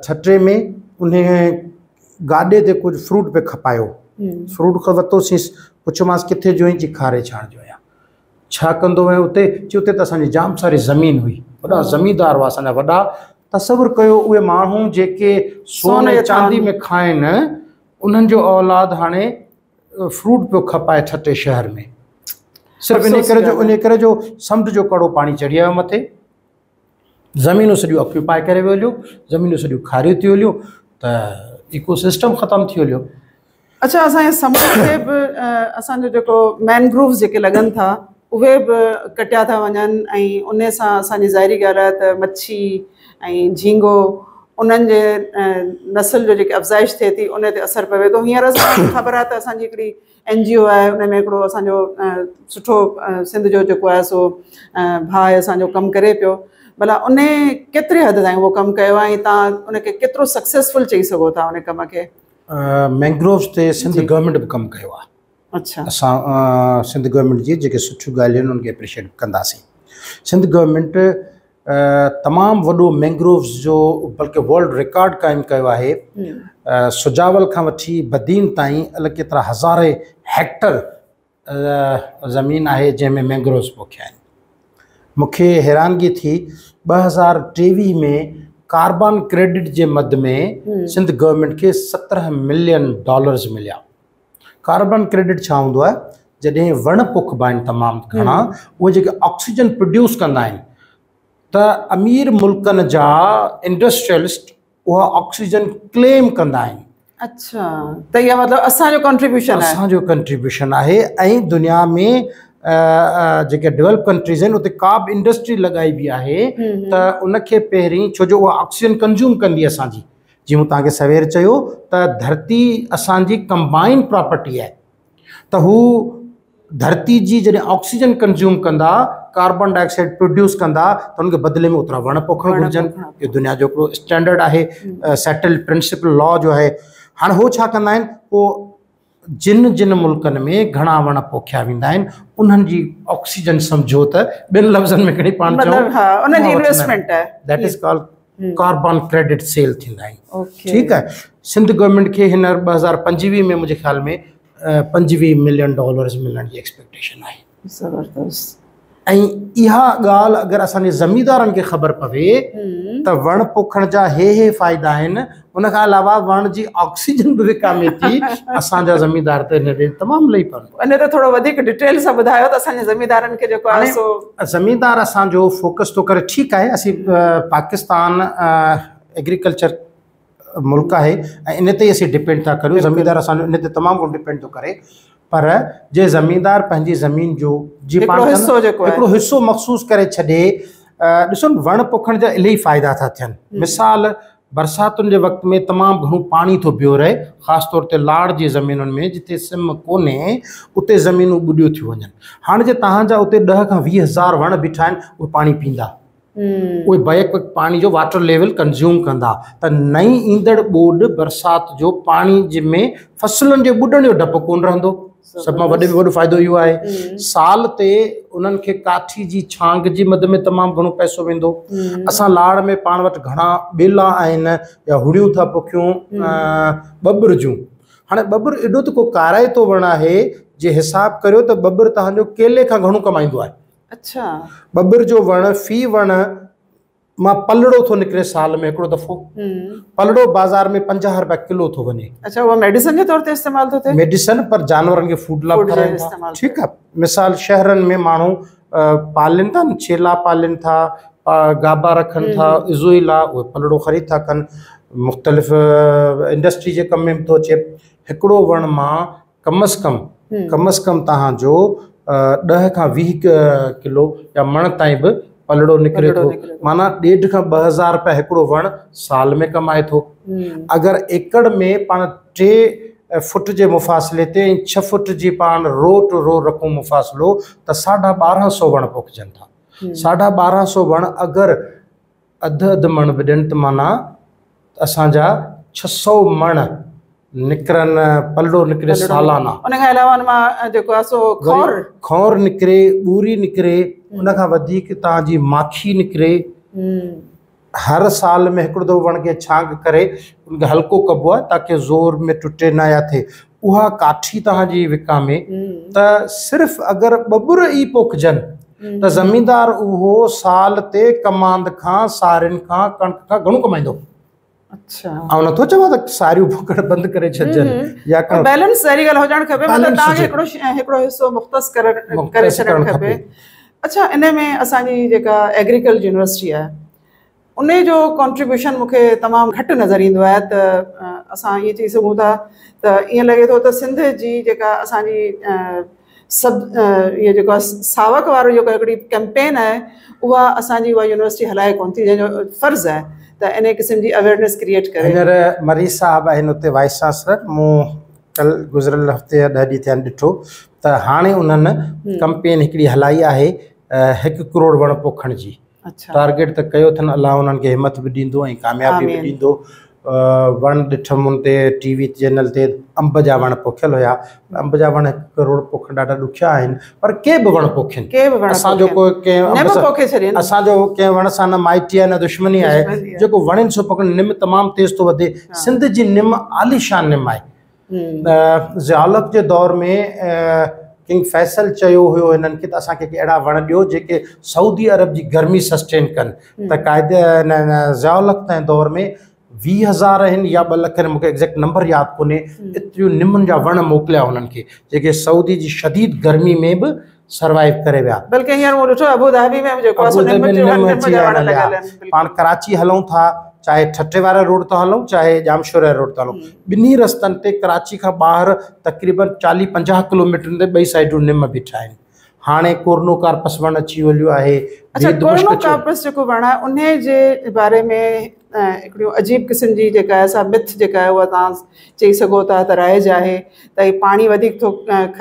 ٺٽي ۾ انهي گاڏي تي ڪجهه فروٽ پئي کپايو. فروٽ کان ورتوسينس، پڇيومانس ڪٿي جو آهين؟ چي کاري ڇاڻ جو آهيان. ڇا ڪندو هئين اتي؟ چي اتي ته اسان جي جام ساري زمين هئي، وڏا زميندار هئا اسان جا وڏا. تصور ڪيو اهي ماڻهو جيڪي سون ۽ چاندي ۾ کائن، انهن جو اولاد هاڻي فروٽ پيو کپائي ٺٽي شهر ۾، صرف انهي ڪري جو انهي ڪري جو سمنڊ جو ڪڙو پاڻي چڙهي آيو مٿي. زمينون سڄيون آڪيوپائي ڪري ويو هليو، زمينون سڄيون کاريون ٿي هليون ته ايڪو سسٽم ختم ٿي هليو. اڇا اسان جي سمنڊ تي به اسان جو جيڪو مينگرووز جيڪي لڳن ٿا اهي به ڪٽيا ٿا وڃن ۽ ان سان اسان جي ظاهري ڳالهه آهي ته مڇي ۽ جهينگو انهن جي نسل جو جيڪي افزائش ٿئي ٿي ان تي اثر پوي ٿو. هينئر اسان کي خبر آهي ته اسان جي هڪڙي اين جي او آهي ان ۾ هڪڙو اسان جو سٺو سنڌ جو جيڪو آهي سو ڀاء اسان جو ڪم ڪري پيو، ڀلا ان ڪيتري حد تائين اهو ڪم ڪيو آهي ۽ توهان ان کي ڪيترو سڪسيسفل چئي سگهو ٿا ان ڪم کي؟ مينگرووز تي سنڌ گورنمينٽ به ڪم ڪيو آهي. اڇا. اسان سنڌ گورنمينٽ جي جيڪي سٺيون ڳالهيون آهن ان کي اپريشيٽ به ڪنداسين. سنڌ گورنمينٽ تمام وڏو مينگرووز جو بلڪه ورلڊ رڪارڊ قائم ڪيو آهي. سجاول کان وٺي بدين تائين الائي ڪيترا هزارين هيڪٽر زمين آهي جنهن ۾ مينگرووز پوکيا آهن. مون کي حيرانگي ٿي 2023 ۾ ڪاربان ڪريڊٽ جي مد ۾ سنڌ گورنمينٽ کي 17 ملين ڊالرز مليا. ڪاربان ڪريڊٽ ڇا هوندو آهي؟ جڏهن وڻ پوکبا آهن تمام گهڻا، اهي جيڪي آڪسيجن پروڊيوس ڪندا آهن ته امير ملڪن جا انڊسٽريلسٽ اها آڪسيجن ڪليم ڪندا آهن. اڇا ته اها مطلب اسان جو ڪنٽريبيوشن آهي. اسان جو ڪنٽريبيوشن آهي ۽ دنيا ۾ جيڪي ڊولپ ڪنٽريز آهن اتي ڪا به انڊسٽري لڳائبي آهي ته ان کي پهرين ڇو جو اها آڪسيجن ڪنزيوم ڪندي اسان جي، جيئن مون توهان کي سوير چيو ته ڌرتي اسان جي ڪمبائنڊ پراپرٽي آهي ته هو ڌرتي جي جڏهن آڪسيجن ڪنزيوم ڪندا، ڪاربان ڊاء آڪسائيڊ پروڊيوس ڪندا ته ان کي بدلي ۾ اوترا وڻ پوکڻ گهرجن. اهو دنيا جو هڪڙو اسٽينڊرڊ آهي، سيٽلڊ پرنسپل لا جو آهي. هاڻي هو ڇا ڪندا آهن، پوء جن جن ملڪن ۾ گهڻا وڻ پوکيا ويندا آهن انهن جي آڪسيجن سمجهو ته ٻين لفظن ۾ کڻي پاڻ چئون مطلب ها انهن جي انويسٽمينٽ آهي، that is called carbon credit sale ٿيندا آهن. ٺيڪ آهي. سنڌ گورنمينٽ کي هينئر 2025 ۾ منهنجي خيال ۾ 25 ملين ڊالرز ملڻ جي ايڪسپيڪٽيشن آهي. زبردست. ۽ اها ڳالهه اگر اسان جي زميندارن کي خبر پوي ته وڻ پوکڻ جا هي هي فائدا آهن، ان کان علاوه وڻ جي آڪسيجن به وڪامي ٿي، اسان جا زميندار ته ان ڏي تمام لهي پون. ان تي ٿورو وڌيڪ ڊيٽيل سان ٻڌايو ته اسان جي زميندارن کي جيڪو آهي سو. زميندار اسان جو فوڪس ٿو ڪري، ٺيڪ آهي، اسين پاڪستان ايگريڪلچر ملڪ آهي ۽ ان تي ئي اسين ڊپينڊ ٿا ڪريون، زميندار اسان جو ان تي تمام گهڻو ڊپينڊ ٿو ڪري، پر جي زميندار پنهنجي زمين جو جي پاڻ حصو جيڪو هڪڙو حصو مخصوص ڪري ڇڏي، ڏسو وڻ پوکڻ جا الاهي فائدا ٿا ٿين. مثال برساتن جي وقت ۾ تمام گهڻو پاڻي ٿو بيهو رهي، خاص طور تي لاڙ جي زمينن ۾ جتي سم ڪونهي اتي زمينون ٻڏيون ٿيون وڃن. هاڻي جي توهان جا اتي 10 کان 20 هزار وڻ بيٺا آهن، اهي پاڻي پيئندا، اهي بيڪ وقت پاڻي جو واٽر ليول ڪنزيوم ڪندا ته نئين ايندڙ ٻوڏ برسات جو پاڻي جي ۾ فصلن جي ٻڏڻ جو ڊپ ڪونه رهندو. سڀ کان وڏي ۾ وڏو فائدو اهو آهي. سال تي انهن کي ڪاٺي جي ڇانگ جي مد ۾ تمام گهڻو پئسو ويندو. اسان لاڙ ۾ پاڻ وٽ گهڻا ٻيلا آهن يا هڙيون ٿا پوکيون ٻٻر جون. هاڻي ٻٻر ايڏو ته ڪو ڪارائتو وڻ آهي جي حساب ڪريو ته ٻٻر توهان جو ڪيلي کان گهڻو ڪمائيندو آهي. اڇا. ٻٻر جو وڻ في وڻ مان پلڙو ٿو نڪري سال ۾ هڪڙو دفعو. پلڙو بازار ۾ 50 روپيا ڪلو ٿو وڃي. اڇا، اهو ميڊيسن جي طور تي استعمال ٿو ٿئي؟ ميڊيسن پر جانورن کي فوڊ لاء به کارائين ٿا. ٺيڪ آ. مثال شهرن ۾ ماڻهو پالين ٿا نه، ڇيلا پالين ٿا، گابا رکن ٿا عضوي لاء، اهي پلڙو خريد ٿا ڪن. مختلف انڊسٽري جي ڪم ۾ به ٿو اچي. هڪڙو وڻ مان ڪم از ڪم ڪم از ڪم توهان جو 10 کان 20 ڪلو يا مڻ تائين به پلڙو نڪري ٿو، معنيٰ 1.5 کان 2000 روپيا هڪڙو وڻ سال ۾ ڪمائي ٿو. اگر ايڪڙ ۾ پاڻ 3 فٽ جي مفاصلي تي ۽ 6 فٽ جي پاڻ رو ٽو رو رکون مفاصلو ته 1250 وڻ پوکجن ٿا. 1250 وڻ اگر اڌ اڌ مڻ به ڏين ته معنيٰ اسان جا 600 مڻ نڪرن، پلڙو نڪري سالانه. ان کان علاوه ان مان جيڪو آهي سو کور کور نڪري، ٻوري نڪري، ان کان وڌيڪ توهان جي ماکي نڪري. هر سال ۾ هڪڙو دفعو وڻ کي ڇانگ ڪري ان کي هلڪو ڪبو آهي تاڪه زور ۾ ٽٽي نه يا ٿئي. اها ڪاٺي توهان جي وڪامي ته صرف اگر ٻٻر ئي پوکجن ته زميندار اهو سال تي ڪماند کان، سارين کان، ڪڻڪ کان گهڻو ڪمائيندو. اڇا، آئون نٿو چوان ته ساريون پوکڻ بند ڪري ڇڏجن يا بيلنس ظاهري ڳالهه هجڻ کپي، مطلب توهان کي هڪڙو حصو مختص ڪري ڇڏڻ کپي. اڇا، ان ۾ اسان جي جيڪا ايگريڪلچر يونيورسٽي آهي ان جو ڪنٽريبيوشن مون کي تمام گهٽ نظر ايندو آهي. ته اسان ائين چئي سگهون ٿا ته ائين لڳي ٿو ته سنڌ جي جيڪا اسان جي سڀ اهو جيڪو آهي ساوڪ وارو جيڪو هڪڙي ڪيمپين آهي اها اسان جي اها يونيورسٽي هلائي ڪونه ٿي، جنهن جو فرض آهي ته ان قسم جي اويئرنيس ڪريئيٽ ڪري. هينئر مري صاحب آهن اتي وائيس چانسلر، مون ڪل گذريل هفتي يا 10 ڏينهن ٿيا آهن ڏٺو ته هاڻي انهن ڪمپين هڪڙي هلائي آهي 1 ڪروڙ وڻ پوکڻ جي. ٽارگيٽ ته ڪيو اٿن، الله انهن کي همت به ڏيندو ۽ ڪاميابي به ڏيندو. وڻ ڏٺم ان تي ٽي وي چينل تي انب جا وڻ پوکيل هيا. انب جا وڻ 1 ڪروڙ پوکڻ ڏاڍا ڏکيا آهن، پر ڪي به وڻ پوکين، اسان جو ڪو ڪنهن اسان جو ڪنهن وڻ سان نه مائٽي آهي نه دشمني آهي، جيڪو وڻين سو پوکڻ. نم تمام تيز ٿو وڌي، سنڌ جي نم عاليشان نم آهي. ضياء الحق جي دور ۾ ڪنگ فيصل چيو هيو هنن کي ته اسان کي اهڙا وڻ ڏيو جيڪي سعودي عرب جي گرمي سسٽين ڪن، ته قائد ضياء الحق تنهن دور ۾ 20,000 آهن يا 2 لک آهن، مون کي ايگزيڪٽ نمبر ياد ڪونهي، ايتريون نمن جا وڻ موڪليا هنن کي جيڪي سعودي جي شديد گرمي ۾ به سروائيو ڪري ويا. بلڪه هينئر مون ڏٺو ابوظهبي ۾ به جيڪو آهي سو نم جا وڻ لڳل آهن. پاڻ ڪراچي هلون ٿا، چاهي ٺٽي واري روڊ تان هلون چاهي ڄامشوري واري روڊ تان هلون، ٻنهي رستن تي ڪراچي کان ٻاهر تقريبن 40-50 ڪلوميٽرن تي ٻئي سائيڊون نم بيٺا آهن. هاڻي ڪورنو ڪارپس وڻ اچي ويو آهي. اڇا، ڪورنو ڪارپس جيڪو وڻ آهي انهي جي باري ۾ هڪڙيون عجيب قسم جي جيڪا آهي سا مٿ جيڪا آهي اها توهان چئي سگهو ٿا ته رائج آهي ته هي پاڻي وڌيڪ ٿو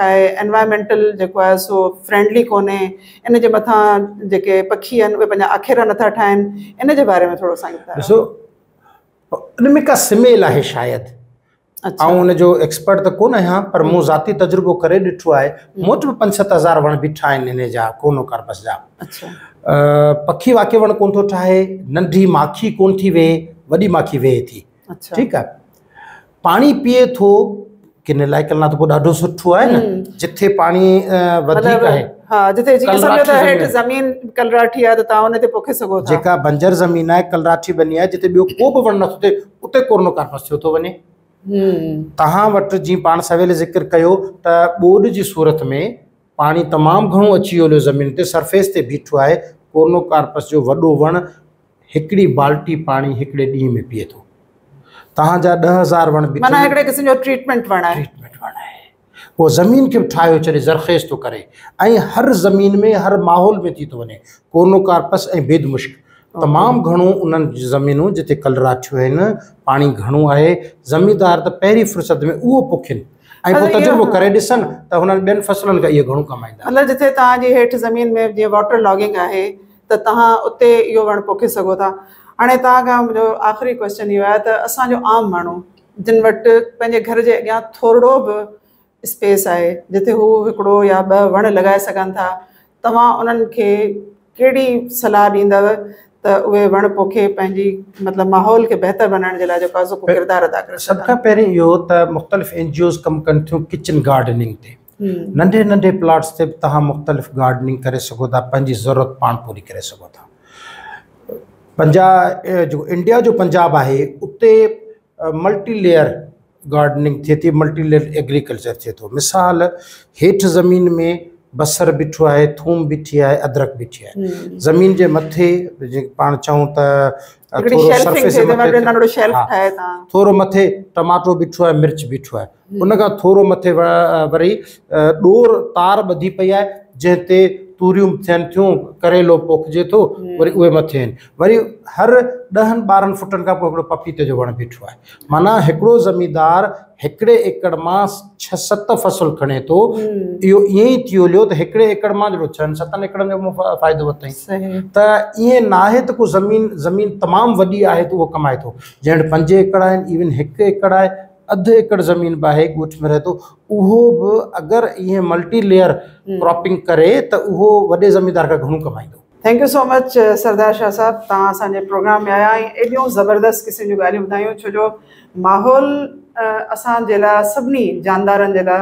کائي، انوائرمينٽل جيڪو آهي سو فرينڊلي ڪونهي، ان جي مٿان جيڪي پکي آهن اهي پنهنجا آکيرا نٿا ٺاهن، ان جي باري ۾ ٿورو اسان کي ٻڌايو. ڏسو ان ۾ ڪا سميل آهي شايد، آئون ان جو ايڪسپرٽ ته ڪونه آهيان پر مون ذاتي تجربو ڪري ڏٺو آهي. مون وٽ به 5-7 هزار وڻ بيٺا آهن ان جا ڪونو ڪارپس جا. پکي واقعي وڻ ڪونه ٿو ٺاهي، ننڍي ماکي ڪونه ٿي ويهي، وڏي ماکي ويهي ٿي. ٺيڪ آهي، پاڻي پيئي ٿو ڪن علائقن لاء ته پوء ڏاڍو سٺو آهي نه، جٿي پاڻي وڌيڪ آهي. ها، جتي جيئن سمجهو ته هيٺ زمين ڪلراٺي آهي ته توهان ان تي پوکي سگهو ٿا. جيڪا بنجر زمين آهي، ڪلراٺي ٻني آهي، جتي ٻيو ڪو به وڻ نٿو ٿئي، اتي ڪورنو ڪارپس ٿيو ٿو وڃي. توهان وٽ جيئن پاڻ سويل ذڪر ڪيو ته ٻوڏ جي صورت ۾ پاڻي تمام گهڻو اچي ويو زمين تي، سرفيس تي بيٺو آهي، ڪورنو ڪارپس جو وڏو وڻ هڪڙي بالٽي پاڻي هڪڙي ڏينهن ۾ پيئي ٿو. توهان جا 10,000 وڻ بيٺل، معنيٰ هڪڙي قسم جو ٽريٽمينٽ وڻ آهي. ٽريٽمينٽ وڻ آهي، اهو زمين کي به ٺاهيو ڇڏي، زرخيز ٿو ڪري ۽ هر زمين ۾ هر ماحول ۾ ٿي ٿو وڃي. ڪورنو ڪارپس ۽ بيد مشڪ تمام گهڻو انهن زمينون جتي ڪلراٺيون آهن، پاڻي گهڻو آهي، زميندار ته پهرين فرصت ۾ اهو پوکين ۽ پوء تجربو ڪري ڏسن ته هنن ٻين فصلن کان اهي گهڻو ڪمائيندا. مطلب جتي توهان جي هيٺ زمين ۾ جيئن واٽر لاگنگ آهي ته توهان اتي اهو وڻ پوکي سگهو ٿا. هاڻي توهان کان منهنجو آخري ڪويسچن اهو آهي ته اسان جو عام ماڻهو جن وٽ پنهنجي گهر جي اڳيان ٿورڙو به اسپيس آهي جتي هو هڪڙو يا ٻه وڻ لڳائي سگهن ٿا، توهان انهن کي ڪهڙي صلاح ڏيندؤ ته اهي وڻ پوکي پنهنجي مطلب ماحول کي بهتر بنائڻ جي لاء جيڪو آهي سو ڪو ڪردار ادا ڪري سگهن؟ سڀ کان پهرين اهو ته مختلف اين جي اوز ڪم ڪن ٿيون ڪچن گارڊننگ تي، ننڍي ننڍي پلاٽس تي به توهان مختلف گارڊننگ ڪري سگهو ٿا، پنهنجي ضرورت پاڻ پوري ڪري سگهو ٿا. پنجاب جيڪو انڊيا جو پنجاب آهي اتي ملٽي ليئر گارڊننگ ٿئي ٿي، ملٽي ليئر ايگريڪلچر ٿئي ٿو. مثال هيٺ زمين ۾ بصر بيٺو آهي، ٿوم بيٺي آهي، ادرڪ بيٺي آهي، زمين جي مٿي جيڪي پاڻ چئون ته ٿورو سرفيس ٿورو مٿي ٽماٽو بيٺو آهي، مرچ بيٺو آهي، ان کان ٿورو مٿي وري ڏور تار ٻڌي پئي آهي جنهن تي توريون به ٿين ٿيون، ڪريلو پوکجي ٿو، وري اهي مٿي آهن. وري هر ڏهن 12 فٽن کان پوء هڪڙو پپيتي جو وڻ بيٺو آهي. معنيٰ هڪڙو زميندار هڪڙي ايڪڙ مان ڇهه ست فصل کڻي ٿو. اهو ائين ئي ٿي هليو ته هڪڙي ايڪڙ مان جهڙو ڇهن ستن ايڪڙن جو مون فائدو ورتائين. ته ائين ناهي ته ڪو زمين زمين تمام وڏي آهي ته اهو ڪمائي ٿو. جنهن وٽ 5 ايڪڙ آهن، ايون 1 ايڪڙ آهي، اڌ ايڪڙ زمين به آهي، ڳوٺ ۾ رهي ٿو، اهو به اگر ائين ملٽي ليئر ڪراپنگ ڪري ته اهو وڏي زميندار کان گهڻو ڪمائيندو. Thank you so much Sardar Shah صاحب توهان اسان جي پروگرام ۾ آيا ۽ ايڏيون زبردست قسم جون ڳالهيون ٻڌايون ڇو جو ماحول اسان جي لاء سڀني جاندارن جي لاء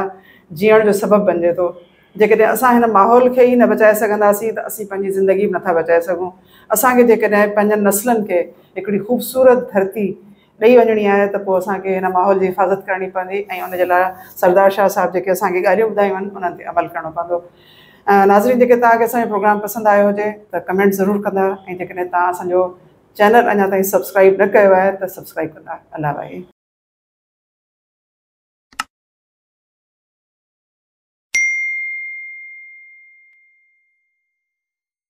جيئڻ جو سبب بنجي ٿو. جيڪڏهن اسان هن ماحول کي ئي نه بچائي سگهنداسين ته اسين پنهنجي زندگي به نٿا بچائي سگهون. اسان کي جيڪڏهن پنهنجن نسلن کي هڪڙي خوبصورت ڌرتي ڏئي وڃڻي آهي ته پوء اسان کي هن ماحول جي حفاظت ڪرڻي پوندي ۽ ان جي لاء سردار شاهه صاحب جيڪي اسان کي ڳالهيون ٻڌايون آهن انهن تي عمل ڪرڻو پوندو. ناظرين جيڪڏهن توهان کي اسان جو پروگرام پسند آيو هجي ته ڪمينٽ ضرور ڪندا ۽ جيڪڏهن توهان اسان جو چينل اڃا تائين سبسڪرائيب نه ڪيو آهي ته سبسڪرائيب ڪندا. الله ڀائي.